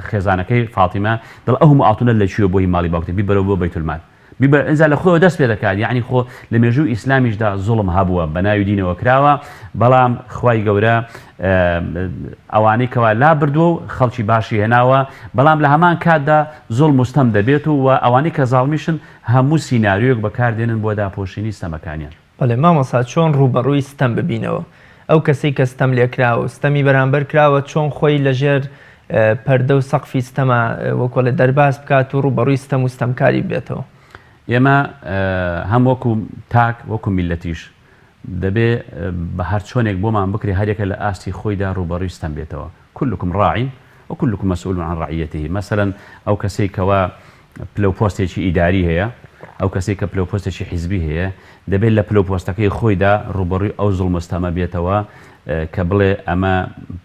خێزانەکەی فاتیمە دەڵێ ئەو هەموو ئاڵتونە لە کوێ بۆ هی ماڵی باوکتە بیبەرەوە بۆ بەیتولمال بیبە ئینجا لە خۆیەوە دەست پێ دەکات یەعنی خۆ لە مێژووی ئیسلامیشدا زوڵم هەبووە بە ناوی دینەوە کراوە بەڵام خوای گەورە ئەوانەی کەوا لابردووە و خەڵکی باشی هێناوە بەڵام لە هەمان کاتدا زوڵم و ستەم دەبێت و و ئەوانەی کە زاڵمیشن هەموو سیناریۆیەک بەکاردێنن بۆ داپۆشینی ستەمەکانیان. بەڵێ مامۆستا چۆن ڕووبەڕووی ستەم ببینەوە؟ ئەو کەسەی کە ستەم لێکراوە و ستەمی بەرامبەر کراوە چۆن خۆی لە ژێر پەردە و سەقفی ستەما وەکۆڵێ دەرباز بکات و ڕووبەڕووی ستەم و ستەمکاری ببێتەوە؟ ئێمە هەم وەکو تاک وەکو میللەتیش دەبێ بە هەرچۆنێک بۆمان بکرێ هەریەکە لە ئاستی خۆیدا ڕووبەڕووی ستەم بێتەوە، کلکم راع و کلکم مسئول عن رعیته، مەسەلەن ئەو کەسەی کەوا پلە و پۆستێکی ئیداری هەیە، ئەو کەسەی کە پلە و پۆستێکی حیزبی هەیە، دەبێت لە پلە و پۆستەکەی خۆیدا ڕووبەڕووی ئەو زوڵم و ستەمە بێتەوە کە بڵێ ئەمە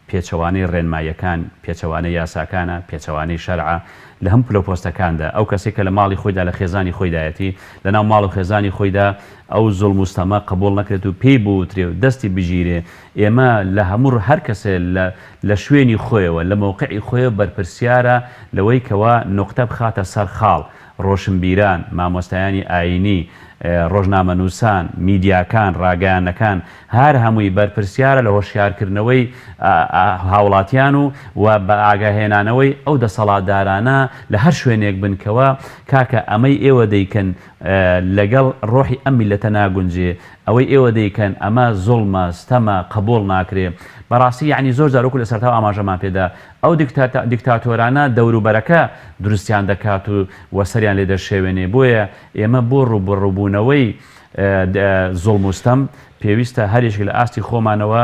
پێچەوانەی ڕێنماییەکان، پێچەوانەی یاساکانە، پێچەوانەی شەرعە. لە هەموو پلە و پۆستەکاندا، ئەو کەسەی کە لە ماڵی خۆیدا، لە خێزانی خۆیدایەتی، لەناو ماڵ و خێزانی خۆیدا ئەو زوڵم و ستەمە قبووڵ نەکرێت و پێی بوترێ و دەستی بگیرێ، ئێمە لە هەموو هەر کەسێ لە لە شوێنی خۆیەوە، لە مەوقعی خۆیەوە بەرپرسیارە لەوەی کەوا نوقتە بخاتە سەر خاڵ، ڕۆشنبیران، مامۆستایانی ئایینی، ڕۆژنامەنووسان، میدیاکان، ڕاگەیاندنەکان، هەر هەمووی بەرپرسیارە لە هۆشیارکردنەوەی هاوڵاتیان و و بە ئاگاهێنانەوەی ئەو دەسەڵاتدارانە لە هەر شوێنێک بن کەوا کاکە ئەمەی ئێوە دەیکەن لەگەڵ ڕۆحی ئەم میللەتە ناگونجێ، ئەوەی ئێوە دەیکەن ئەمە زوڵمە، ستەمە، قبوڵ ناکرێ. بەڕاستی یەعنی زۆر جار وەکو لە سەرەتاوە ئاماژەمان پێدا ئەو دیکتاتۆرانە دەوروبەرەکە دروستیان دەکات و و سەریان لێ دەشێوێنێ. بۆیە ئێمە بۆ ڕووبەڕووبوونەوەی زوڵم و ستەم پێویستە هەر یەکێک لە ئاستی خۆمانەوە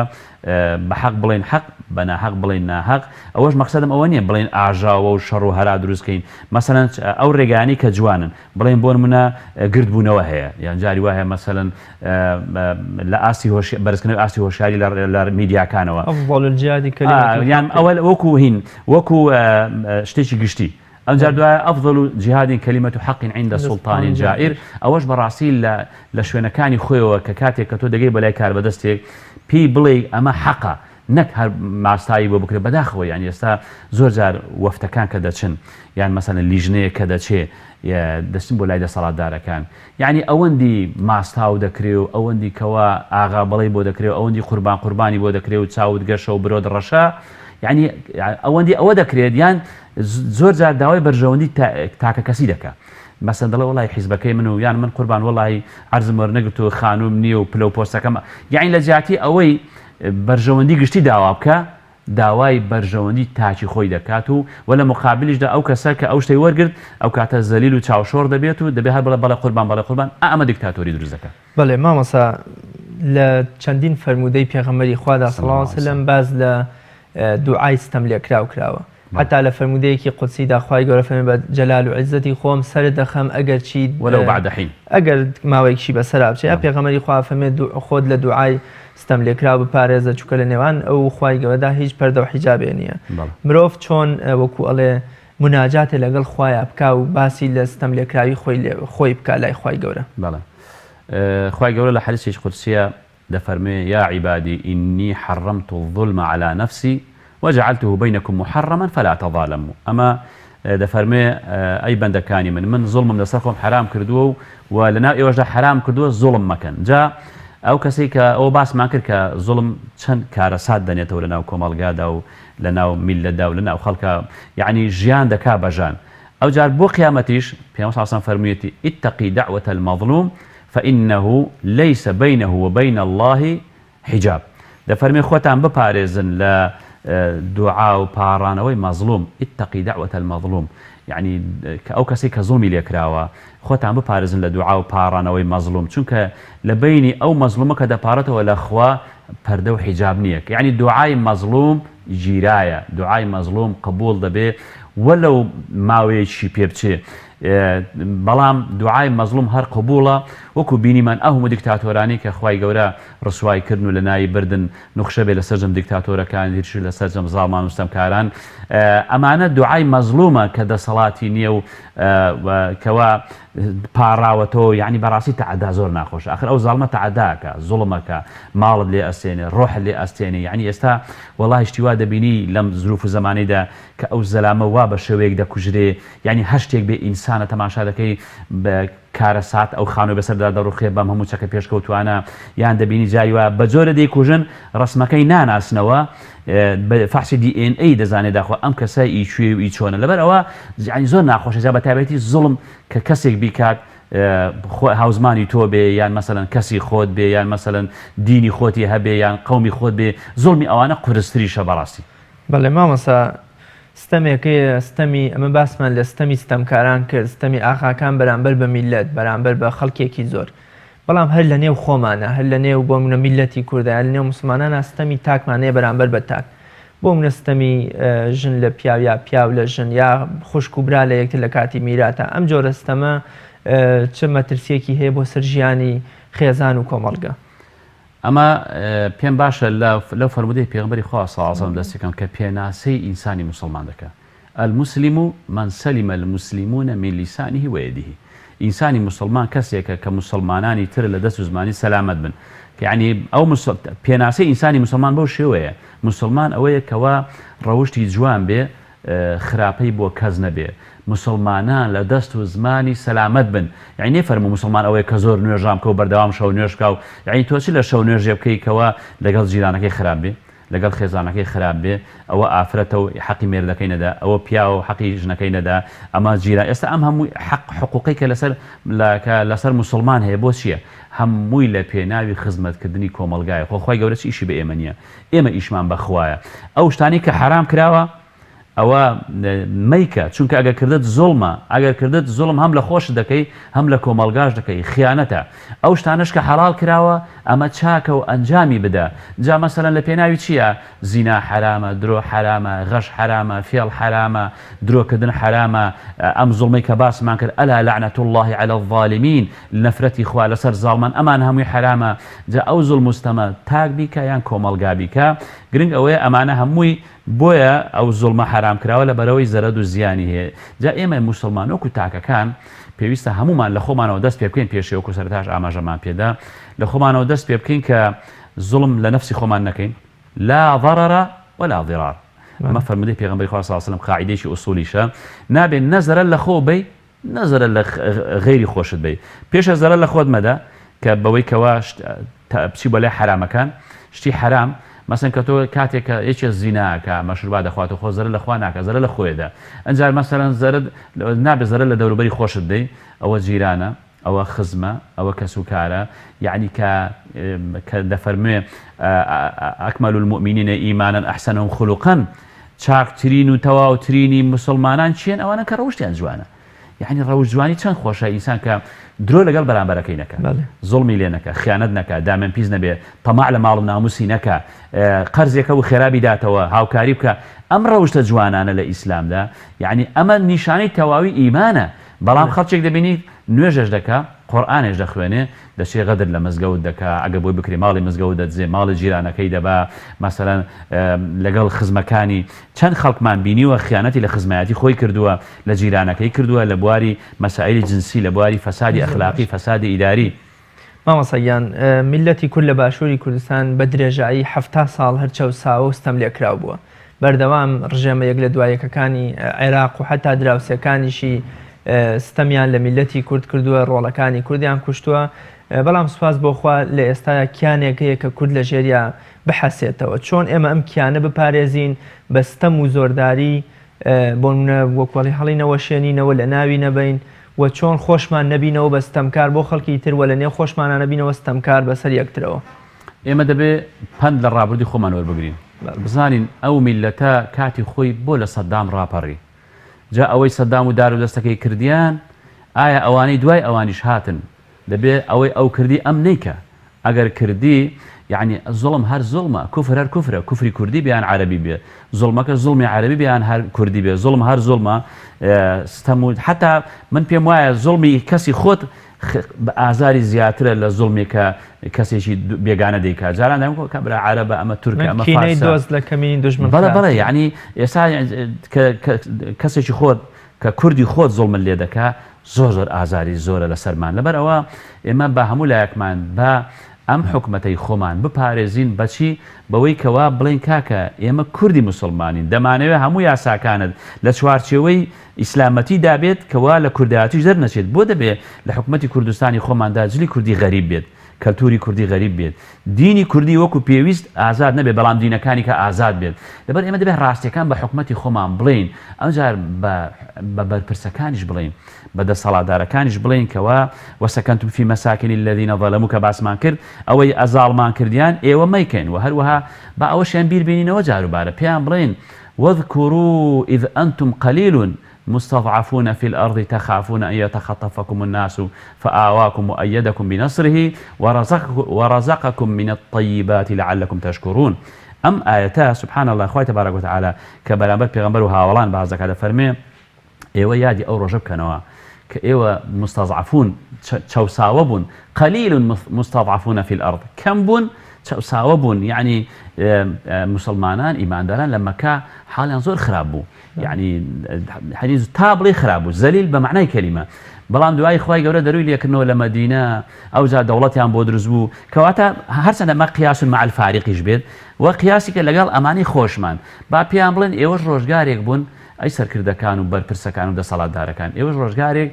بە حەق بڵێین حەق، بە ناحەق بڵێین ناحەق. ئەوەش مەقسەدم ئەوە نییە بڵێین ئاژاوە و شەڕ و هەرا دروست کەین. مەسەلەن ئەو ڕێگایانەی کە جوانن، بڵێین بۆ نمونە گردبوونەوە هەیە یان جاری وا هەیە مەسەلەن لە ئاستی هۆش بەرزکردنەوەی ئاستی هۆشیاری لە میدیاکانەوە أفضل الجهاد كلمة یان ئەوە وەکو هین وەکو شتێکی گشتی ئەمجار دوایە أفضل جهاد كلمة حق عند سلطان جائر ئەوەش بەڕاستی لە لە شوێنەکانی خۆیەوە کە کاتێک کە تۆ دەگەی بەلای کاربەدەستێک پێی بڵێ ئەمە حەقە نەک هەر ماستاوی بۆ بکرێت بەداخەوە یانی ئێستا زۆر جار وەفتەکان کە دەچن یان مەسەلەن لیژنەیەک کە دەچێ دەچن بۆ لای دەسەڵاتدارەکان یعنی ئەوەندی ماستاو دەکرێ و ئەوەندی کەوا ئاغا بەڵی بۆ دەکرێ و ئەوەندی قوربان قوربانی بۆ دەکرێ و چاوت گەشە و برۆت ڕەشە. یعنی ئەوەندی ئەوە دەکرێت یان زۆر جار داوای بەرژەوەندی تاکە کەسی دەکا مەسەن دەڵێ وەڵی حیزبەکەی من و یان من قوربان وەڵی عەرزم وەرنەگرت و خانوم نییە و پلە و پۆستەکەم یعنی لە جیاتی ئەوەی بەرژەوەندی گشتی داوا بکە داوای بەرژەوەندی تاکی خۆی دەکات و وە لە مقابلیشدا ئەو کەسە کە ئەو شتەی وەرگرت ئەو کاتە زەلیل و چاوشۆڕ دەبێت و دەبێت هەر بڵێ بەڵێ قوربان بەڵێ قوربان ئا ئەمە دیکتاتۆری دروست دەکات. بەڵێ مامۆستا لە چەندین فەرموودەی پێغەمبەری خوادا صلی اللە علیە وسلم باس لە دوعای ستەملێکراو کراوە حتا لە فەرموودەیەکی قودسیدا خوای گەورە فەرمی بە جەلال و عیزەتی خۆم سەرت دەخەم ئەگەر چی ولو بعد حین ئەگەر ماوەیەکیشی بەسەرا بچێ یا پێغەمبەری خوا فەرمێ خۆت لە دوعای ستەملێکراو بپارێزە چونکە لە نێوان ئەو و خوای گەورەدا هیچ پەردە و حیجابێ نییە مرۆڤ چۆن وەکو ئەڵێ موناجاتێ لەگەڵ خوایا بکا و باسی لە ستەملێکراوی خۆی خۆی بکا لای خوای گەورە. بەڵێ خوای گەورە لە حەدیسێکی قودسیە دەفەرموێ، یا عبادی انی حرمت الظلم علی نفسی وجعلته بینکم محرما فلا تظالموا ئەمە دەفەرموێ ئەی بەندەکانی من من زوڵمم لەسەر خۆم حەرام کردووە و و لەناو ئێوەشدا حەرام کردووە زوڵم مەکەن جا ئەو کەسەی کە ئەوە باسمان کرد کە زوڵم چەند کارەسات دەنێتەوە لەناو کۆمەڵگادا و لەناو میللەتدا و لەناو خەڵکا یەعنی ژیان دەکا بە ژان ئەوجار بۆ قیامەتیش پێغەمبەر صلی اللە علیە وسلم فەرموویەتی اتقی دعوة المظلوم فانه لیس بینه وبین اللە حجاب دەفەرمێ خۆتان بپارێزن لە دوعا و پاڕانەوەی مەزڵوم، اتقی دعوة المظلوم، یەعنی کە ئەو کەسەی کە زوڵمی لێکراوە خۆتان بپارێزن لە دوعا و پاڕانەوەی مەزڵوم چونکە لە بەینی ئەو مەزڵومە کە دەپاڕێتەوە لە خوا پەردە و حیجاب نییە یەعنی دوعای مەزڵوم گیرایە دوعای مەزڵوم قبوڵ دەبێ وەلەو ماوەیەکیشی پێ بچێ بەڵام دوعای مەزڵوم هەر قبوڵە وەکو بینیمان ئەو هەموو دیکتاتۆرانەی کە خوای گەورە ڕسوای کردن و لەناوی بردن نوخشە بێ لە سەرجەم دیکتاتۆرەکان هیرش لە سەرجەم زاڵمان و ستەمکاران ئەمانە دوعای مەزڵومە کە دەسەڵاتی نییە و کەوا پاڕاوەتەوە یعنی بەڕاستی تەعەدا زۆر ناخۆشە ئاخر ئەو زاڵمە تەعەداکە زوڵمەکە ماڵت لێ ئەستێنێ ڕۆحت لێ ئەستێنێ یعنی ئێستا وەڵاهی شتی وا دەبینی لەم زروف و زەمانەیدا کە ئەو زەلامە وا بە شێوەیەک دەکوژرێ یعنی هەر شتێک بێ ئینسانە تەماشا دەکەی بە کارەسات ئەو خانووی بەسەردا دەڕوخێ بەم هەموو چەکە پێشکەوتوانە یان دەبینی جاری وا بە جۆرە دەیکوژن ڕەسمەکەی ناناسنەوە بە فەحسی دی ئێن ئەی دەزانێ داخۆ ئەم کەسە ئی کوێ و ئی چۆنە لەبەر ئەوە یعنی زۆر ناخۆشە جا بە تایبەتی زوڵم کە کەسێک بیکات هاوزمانی تۆ بێ یان مەسەلەن کەسی خۆت بێ یان مەسەلەن دینی خۆتی هەبێ یان قەومی خۆت بێ زوڵمی ئەوانە قورستریشە بەڕاستی. بەڵێ مامۆستا ستەمێک هەیە ستەمی ئەمە باسمان لە ستەمی ستەمکاران کرد ستەمی ئاغاکان بەرامبەر بە میللەت بەرامبەر بە خەڵکێکی زۆر بەڵام هەر لە نێو خۆمانە هەر لە نێو بۆ منە میللەتی کوردە لە نێو موسڵمانانا ستەمی تاکمان هەیە بەرامبەر بە تاک بۆ منە ستەمی ژن لە پیاو یا پیاو لە ژن یا خوشک و برا لە یەکتر لە کاتی میراتە ئەم جۆرە ستەمە چ مەترسیەکی هەیە بۆ سەر ژیانی خێزان و کۆمەڵگە؟ ئەمە پێم باشە لەو فەرموودەی پێغەمبەری خوا صلی اللە علیە وسلم دەست پێکەم کە پێناسەی ئینسانی موسڵمان دەکا المسلم من سلم المسلمون من لسانه ویده ئینسانی موسڵمان کەسێکە کە موسڵمانانی تر لە دەست و زمانی سەلامەت بن یعنی ئەو پێناسەی ئینسانی موسڵمان بەو شێوەیە موسڵمان ئەوەیە کەوا ڕەوشتی جوان بێ خراپەی بۆ کەس نەبێ موسڵمانان لە دەست و زمانی سەلامەت بن یەعنی نەیفەرموو موسڵمان ئەوەیە کە زۆر نوێژان بکە و بەردەوام شەو نوێژ بکا و یەعنی تۆ چ لە شەو نوێژێ بکەی کەوا لەگەڵ جیرانەکەی خراپ بێ لەگەڵ خێزانەکەی خراپ بێ ئەوە ئافرەتە و حەقی مێردەکەی نەدا ئەوە پیاوە و حەقی ژنەکەی نەدا ئەمە جیران ئێستا ئەم هەموو حەق حقوقەی کە لەسەر کە لەسەر موسڵمان هەیە بۆ چییە هەمووی لە پێناوی خزمەتکردنی کۆمەڵگایە خۆ خوای گەورە چ ئیشی بە ئێمە نییە ئێمە ئیشمان بە خوایە ئەو شتانەی کە حەرام کراوە ئەوە مەیکە چونکە ئەگەر کردت زوڵمە ئەگەر کردت زوڵم هەم لە خۆشت دەکەی هەم لە کۆمەڵگاش دەکەی خیانەتە ئەو شتانەش کە حەڵاڵ کراوە ئەمە چاکە و ئەنجامی بدە جا مەسەلەن لە پێناوی چییە زینا حەرامە درۆ حەرامە غەش حەرامە فێڵ حەرامە درۆکردن حەرامە ئەم زوڵمەی کە باسمان کرد الا لعنة اللە علی الظالمین نەفرەتی خوا لەسەر زاڵمان ئەمان هەمووی حەرامە جا ئەو زوڵم و ستەمە تاک بیکا یان کۆمەڵگا بیکا گرنگ ئەوەیە ئەمانە هەمووی بۆیە ئەو زوڵمە حەرام کراوە لەبەرئەوەی زەرەد و زیانی هەیە جا ئێمەی موسڵمان وەکو تاکەکان پێویستە هەموومان لە خۆمانەوە دەست پێ بکەین پێشێ وەکو سەرەتاش ئاماژەمان پێدا لە خۆمانەوە دەست پێ بکەین کە زوڵم لە نەفسی خۆمان نەکەین لا ضرر ولا ضرار ئەمە فەرموودەی پێغەمبەری خوا صلی اللە علیه وسلم قاعیدەیەکی ئوسولیشە نابێت نە زەرەر لە خۆ بەی نە زەرەر لە غەیری خۆشت بەی پێشە زەرەر لە خۆت مەدە کە بەوەی کەوا بچی بۆ لای حەرامەکان شتی حەرام مەسەن کە تۆ کاتێک کە یەکێ زینا ئەکا مەشروبات دەخوات و خۆ زەرەر لە خوا ناکا زەرەر لە خۆی ئەدا ئەنجار مەسەلەن زەرەر نابێ زەرەر لە دەوروبەری خۆشت دەی ئەوە جیرانە ئەوە خزمە ئەوە کەس و کارە یەعنی کە کە دەفەرموێ اکمل المؤمنین ایمانا احسنهم خلقا چاکترین و تەواوترینی مسوڵمانان کێن ئەوانەن کە ڕەوشتیان جوانە یەعنی ڕەوشت جوانی چەند خۆشە ئینسان کە درۆ لەگەڵ بەرامبەرەکەی نەکا زوڵمی لێ نەکا خیانەت نەکا دامێن پیس نەبێ تەماع لە ماڵ و ناموسی نەکا قەرزێک هەبوو خێرا بیداتەوە هاوکاری بکا ئەم ڕەوشتە جوانانە لە ئیسلامدا یەعنی ئەمە نیشانەی تەواوی ئیمانە بەڵام خەڵکێک دەبینیت نوێژەش دەکا قورئانێش دەخوێنێ دەچێ غەدر لە مزگەوت دەکا ئەگەر بۆی بکرێ ماڵی مزگەوت دەدزێ ماڵی جیرانەکەی دەبا مەسەلەن لەگەڵ خزمەکانی چەند خەڵکمان بینیوە خیانەتی لە خزمایەتی خۆی کردووە لە جیرانەکەی کردووە لە بواری مەسائیلی جنسی لە بواری فەسادی ئەخلاقی فەسادی ئیداری. مامۆستا گیان میللەتی کورد لە باشووری کوردستان بە درێژایی 70 ساڵ هەر چەوساوە و ستەملێکراو بووە. بەردەوام ڕژێمە یەک لە دوا یەکەکانی عێراق و حەتا دراوسێکانیشی ستەمیان لە میللەتی کورد کردووە، ڕۆڵەکانی کوردیان کوشتووە. بەڵام سوپاس بۆ خوا لە ئێستایا کیانێک هەیە کە کورد لە ژێریا بحەسێتەوە. چۆن ئێمە ئەم کیانە بپارێزین بە ستەم و زۆرداری بۆنمونە وەک وەڵی هەڵی نەوەشێنینەوە لە ناوی نەبەین و چۆن خۆشمان نەبینەوە بە ستەمکار بۆ خەڵکی تر و لە نێو خۆشمانا نەبینەوە ستەمکار بەسەر یەکترەوە. ئێمە دەبێ پەند لە ڕابردووی خۆمان وەربگرین بزانین ئەو میللەتە کاتی خۆی بۆ لە سەدام ڕاپەڕی جا ئەوەی سەدام و دارودەستەکەی کردیان ئایا ئەوانەی دوای ئەوانیش هاتن دەبێ ئەوەی ئەو کردی ئەم نەیکا ئەگەر کردی یەعنی زوڵم هەر زوڵمە کوفر هەر کوفرە کوفری کوردی بێ یان عەرەبی بێ زوڵمەکە زوڵمی عەرەبی بێ یان هەر کوردی بێ زوڵم هەر زوڵمە ستەم و حتا من پێم وایە زوڵمی کەسی خۆت بە ئازاری زیاترە لە زوڵمی کە کەسێکی بێگانە دەیکا جاران دەم کە برا عەرەبە ئەمە تورکە ئەمە کینەی فارسە دۆست لە کەمینی دوژمن بەڵێ بەڵێ خراپترە. یعنی ئێستا کە کەسێکی خۆت کە کوردی خۆت زوڵمت لێ دەکا زۆر زۆر ئازاری زۆرە لەسەرمان لەبەر ئەوە ئێمە با هەموو لایەکمان با ئەم حکومەتەی خۆمان بپارێزین بەچی بەوەی کەوا بڵێین کاکە ئێمە کوردی موسڵمانین دەمانەوێ هەموو یاساکانت لە چوارچێوەی ئیسلامەتی دابێت کەوا لە کوردایەتیش دەرنەچێت بۆ دەبێ لە حکومەتی کوردستانی خۆماندا جلی کوردی غەریب بێت کەلتوری کوردی غەریب بێت دینی کوردی وەکو پێویست ئازاد نەبێت بەڵام دینەکانی کە ئازاد بێت لەبەر ئێمە دەبێت ڕاستیەکان بە حکومەتی خۆمان بڵێین ئەوجار بە بە بەرپرسەکانیش بڵێین بە دەسەڵاتدارەکانیش بڵێین کەوا وسکنتم فی مساکن الذین ظلموا کە باسمان کرد ئەوەی ئەزاڵمان کردیان ئێوە مەیکەن و هەروەها با ئەوەشیان بیر بێنینەوە جاروبارە پێیان بڵێین واذکروا اذ انتم قلیل مستضعفون فی الارض تخافون ان یتخطفکم الناس فآواکم وایدکم بنصره ورزقکم من الطیبات لعلکم تشکرون ئەم ئایەتە سبحان اللە خوای تبارک وتعالی کە بەرامبەر پێغەمبەر و هاوەڵان باس دەکات دەفەرموێ ئێوە یادی ئەو ڕۆژە بکەنەوە کە ئێوە مستضعفون چەوساوە بوون قلیل مستضعفون فی الارض کەم بوون چەوساوە بوون یعنی مسلمانان ئیمانداران لە مەکە حاڵیان زۆر خراپ بوو یەعنی حەدیس تا بڵێی خراپ بوو زەلیل بە مەعنای کەلیمە بەڵام دوایی خوای گەورە دەروی لێکردنەوە لە مەدینە ئەوجا دەوڵەتیان بۆ دروست بوو کەواتە هەرچەندە مە قیاس مع الفارقیش بێت و قیاسی کە لەگەڵ ئەمانی خۆشمان با پێیان بڵێن ئێوەش ڕۆژگارێک بوون ئەی سەرکردەکان و بەرپرسەکان و دەسەڵاتدارەکان ئێوەش ڕۆژگارێک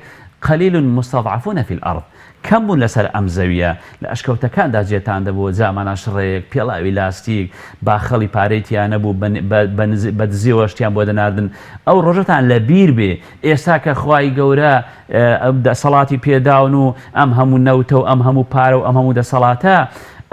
قلیل مستضعفون فی الارض کەم بوون لەسەر ئەم زەوییە، لە ئەشکەوتەکاندا جێتان دەبوو، جامانە شڕەیەک، پێڵاوی لاستیک، باخەڵی پارەی تیا نەبوو، بە دزییەوە شتیان بۆ دەناردن. ئەو ڕۆژەتان لە بیر بێ، ئێستا کە خوای گەورە دەسەڵاتی پێداون و ئەم هەموو نەوتە و ئەم هەموو پارە و ئەم هەموو دەسەڵاتە،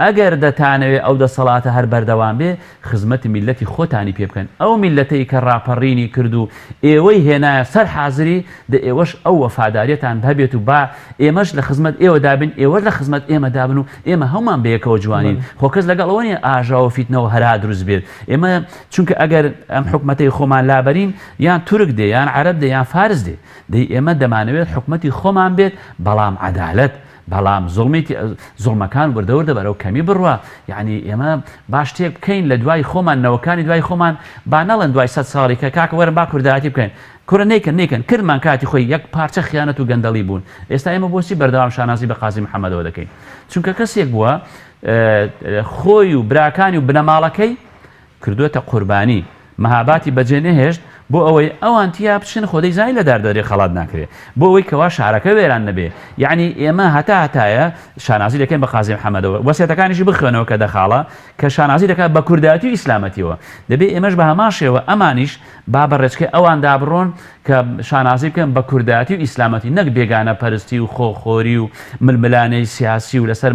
ئەگەر دەتانەوێ ئەو دەسەڵاتە هەر بەردەوام بێ، خزمەتی میللەتی خۆتانی پێ بکەن، ئەو میللەتەی کە ڕاپەڕینی کرد و ئێوەی هێنایە سەر حازری، دە ئێوەش ئەو وەفاداریەتان هەبێت و با ئێمەش لە خزمەت ئێوەدا بین، ئێوەش لە خزمەت ئێمەدا بن و ئێمە هەموومان بەیەکەوە جوانین، خۆ کەس لەگەڵ ئەوە نیە ئاژاوە و فیتنە و هەرا دروست بێت، ئێمە چونکە ئەگەر ئەم حکومەتەی خۆمان لابەرین یان تورک دێ یان عەرەب دێ یان فارس دێ، دەی ئێمە دەمانەوێت حکومەتی خۆمان بێت بەڵام عەدالەت، بەڵام زوڵمی زوڵمەکان وردە وردە بەرەو کەمی بڕوا یعنی ئێمە با شتێک بکەین لە دوای خۆمان نەوەکانی دوای خۆمان با نەڵێن دوای سە ساڵی کە کاکە وەرن با کوردایەتی بکەین کورە نیکەن نیکەن کردمان کاتی خۆی یەک پارچە خیانەت و گەندەڵی بوون ئێستا ئێمە بۆچی بەردەوام شانازی بە قازی محەممەدەوە دەکەین چونکە کەسێک بووە خۆی و براکانی و بنەماڵەکەی کردووەتە قوربانی، مەهاباتی بەجێ نەهێشت بۆ ئەوەی ئەوان تیا بچن خۆ دەیزانی لە دار دەدرێ خەڵات ناکرێ بۆ ئەوەی کەوا شارەکە وێران نەبێ یەعنی ئێمە هەتا هەتایە شانازی دەکەین بە قازی محەمەدەوە وەسیەتەکانیشی بخوێنەوە کە دەخاڵە کە شانازی دەکات بە کوردایەتی و ئیسلامەتیەوە دەبێ ئێمەش بە هەمان شێوە ئەمانیش با بە ڕێچکەی ئەواندا بڕۆن کە شانازی بکەن بە کوردایەتی و ئیسلامەتی نەک بێگانە پەرستی و خۆخۆری و ململانێی سیاسی و لەسەر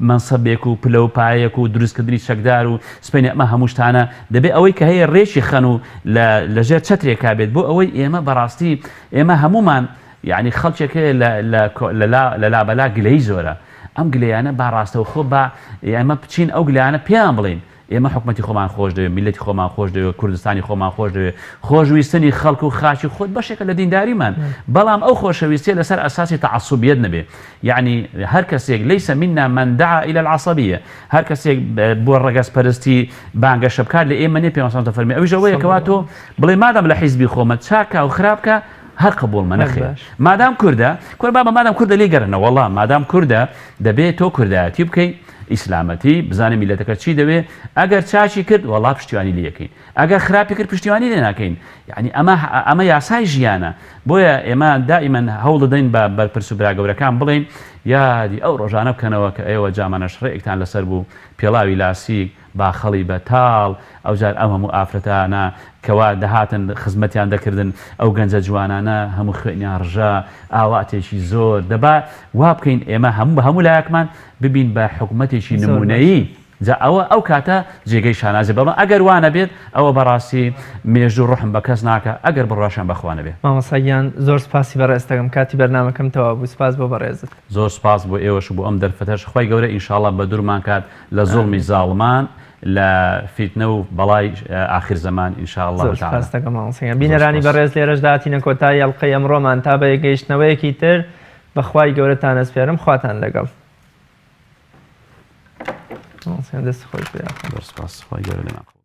مەنسەبێک و پلە و پایەیەک و دروستکردنی چەکدار و سپەینێ ئەمە هەموو شتانە دەبێ ئەوەی کە هەیە ڕێکی خەن و لە لەژێر چەترێکا بێت بۆ ئەوەی ئێمە بەڕاستی ئێمە هەموومان یعنی خەڵکێک هەیە لە لە لە لا لە لابەلا گلەیی زۆرە ئەم گلەیانە با ڕاستەوخۆ با ئێمە بچین ئەو گلەیانە پێیان بڵێین ئێمە حکومەتی خۆمان خۆش دەوێت، میللەتی خۆمان خۆش دەوێت، کوردستانی خۆمان خۆش دەوێت، خۆشویستنی خەڵک و خاکی خۆت بەشێکە لە دینداریمان، بەڵام ئەو خۆشەویستیە لەسەر ئەساسی تەعەسوبیەت نەبێ، یەعنی هەر کەسێک ليس منا من دعا الى العصبية، هەر کەسێک بۆ ڕەگەزپەرستی بانگەشە بکات لە ئێمە نیە، پێغەمبەر صلی فەرمی ئەویش ئەوەیە کەوا تۆ بڵێ مادام لە حیزبی خۆمە چاکە و خراپکە هەر قبوڵمە نەخێر مادام کوردە کورە بابە مادام کوردە لێی گەڕێنە وەڵا مادام کوردە دەبێ تۆ کوردایەتی بکەی ئیسلامەتی بزانێ میلەتەکە چی دەوێ ئەگەر چاکی کرد وەڵا پشتیوانی لێ ئەکەین ئەگەر خراپی کرد پشتیوانی لێ ناکەین یعنی ئەمە ئەمە یاسای ژیانە بۆیە ئێمە دائیمەن هەوڵ دەدەین بە بەرپرس و برا گەورەکان بڵێین یادی ئەو ڕۆژانە بکەنەوە کە ئێوە جامانە شڕێکتان لەسەر بوو پێڵاوی لاسیک باخەڵی بەتاڵ، ئەوجار ئەم هەموو ئافرەتانە کەوا دەهاتن خزمەتیان دەکردن، ئەو گەنجە جوانانە هەموو خوێنیان ڕژا، ئاواتێکی زۆر، دەبا وا بکەین ئێمە هەموو بە هەموو لایەکمان ببین بە حکومەتێکی نموونەیی، جا ئەوە ئەو کاتە جێگەی شانازیە، بەڵام ئەگەر وا نەبێت ئەوە بەڕاستی مێژوو ڕوحم بە کەس ناکا ئەگەر بڕواشیان بە خوا نەبێ. مامۆستا گیان زۆر سوپاسی بەڕێزت دەکەم کاتی بەرنامەکەم تەواو بوو سوپاس بۆ بەڕێزت. زۆر سوپاس بۆ ئێوەش و بۆ ئەم دەرفەتەش خوای گەورە ان شاء اللە بەدوورمان کات لە زوڵمی زاڵمان لە فیتنە و بەڵای ئاخر زەمان ان شاء اللە زۆر تعالی. سوپاست دەکەم مامۆستا گیان. زۆر بینەرانی سوپاس. بەڕێز لێرەشدا هاتینە کۆتایی ئەڵقەی ئەمڕۆمان تا بە یەکگەیشتنەوەیەکی تر بە خوای گەورەتان ئەسپێرم خواتان لەگەڵ. مامۆستا گیان دەست خۆش بێ یاخوا. زۆر سوپاس خوای گەورە لێمان قبوڵ.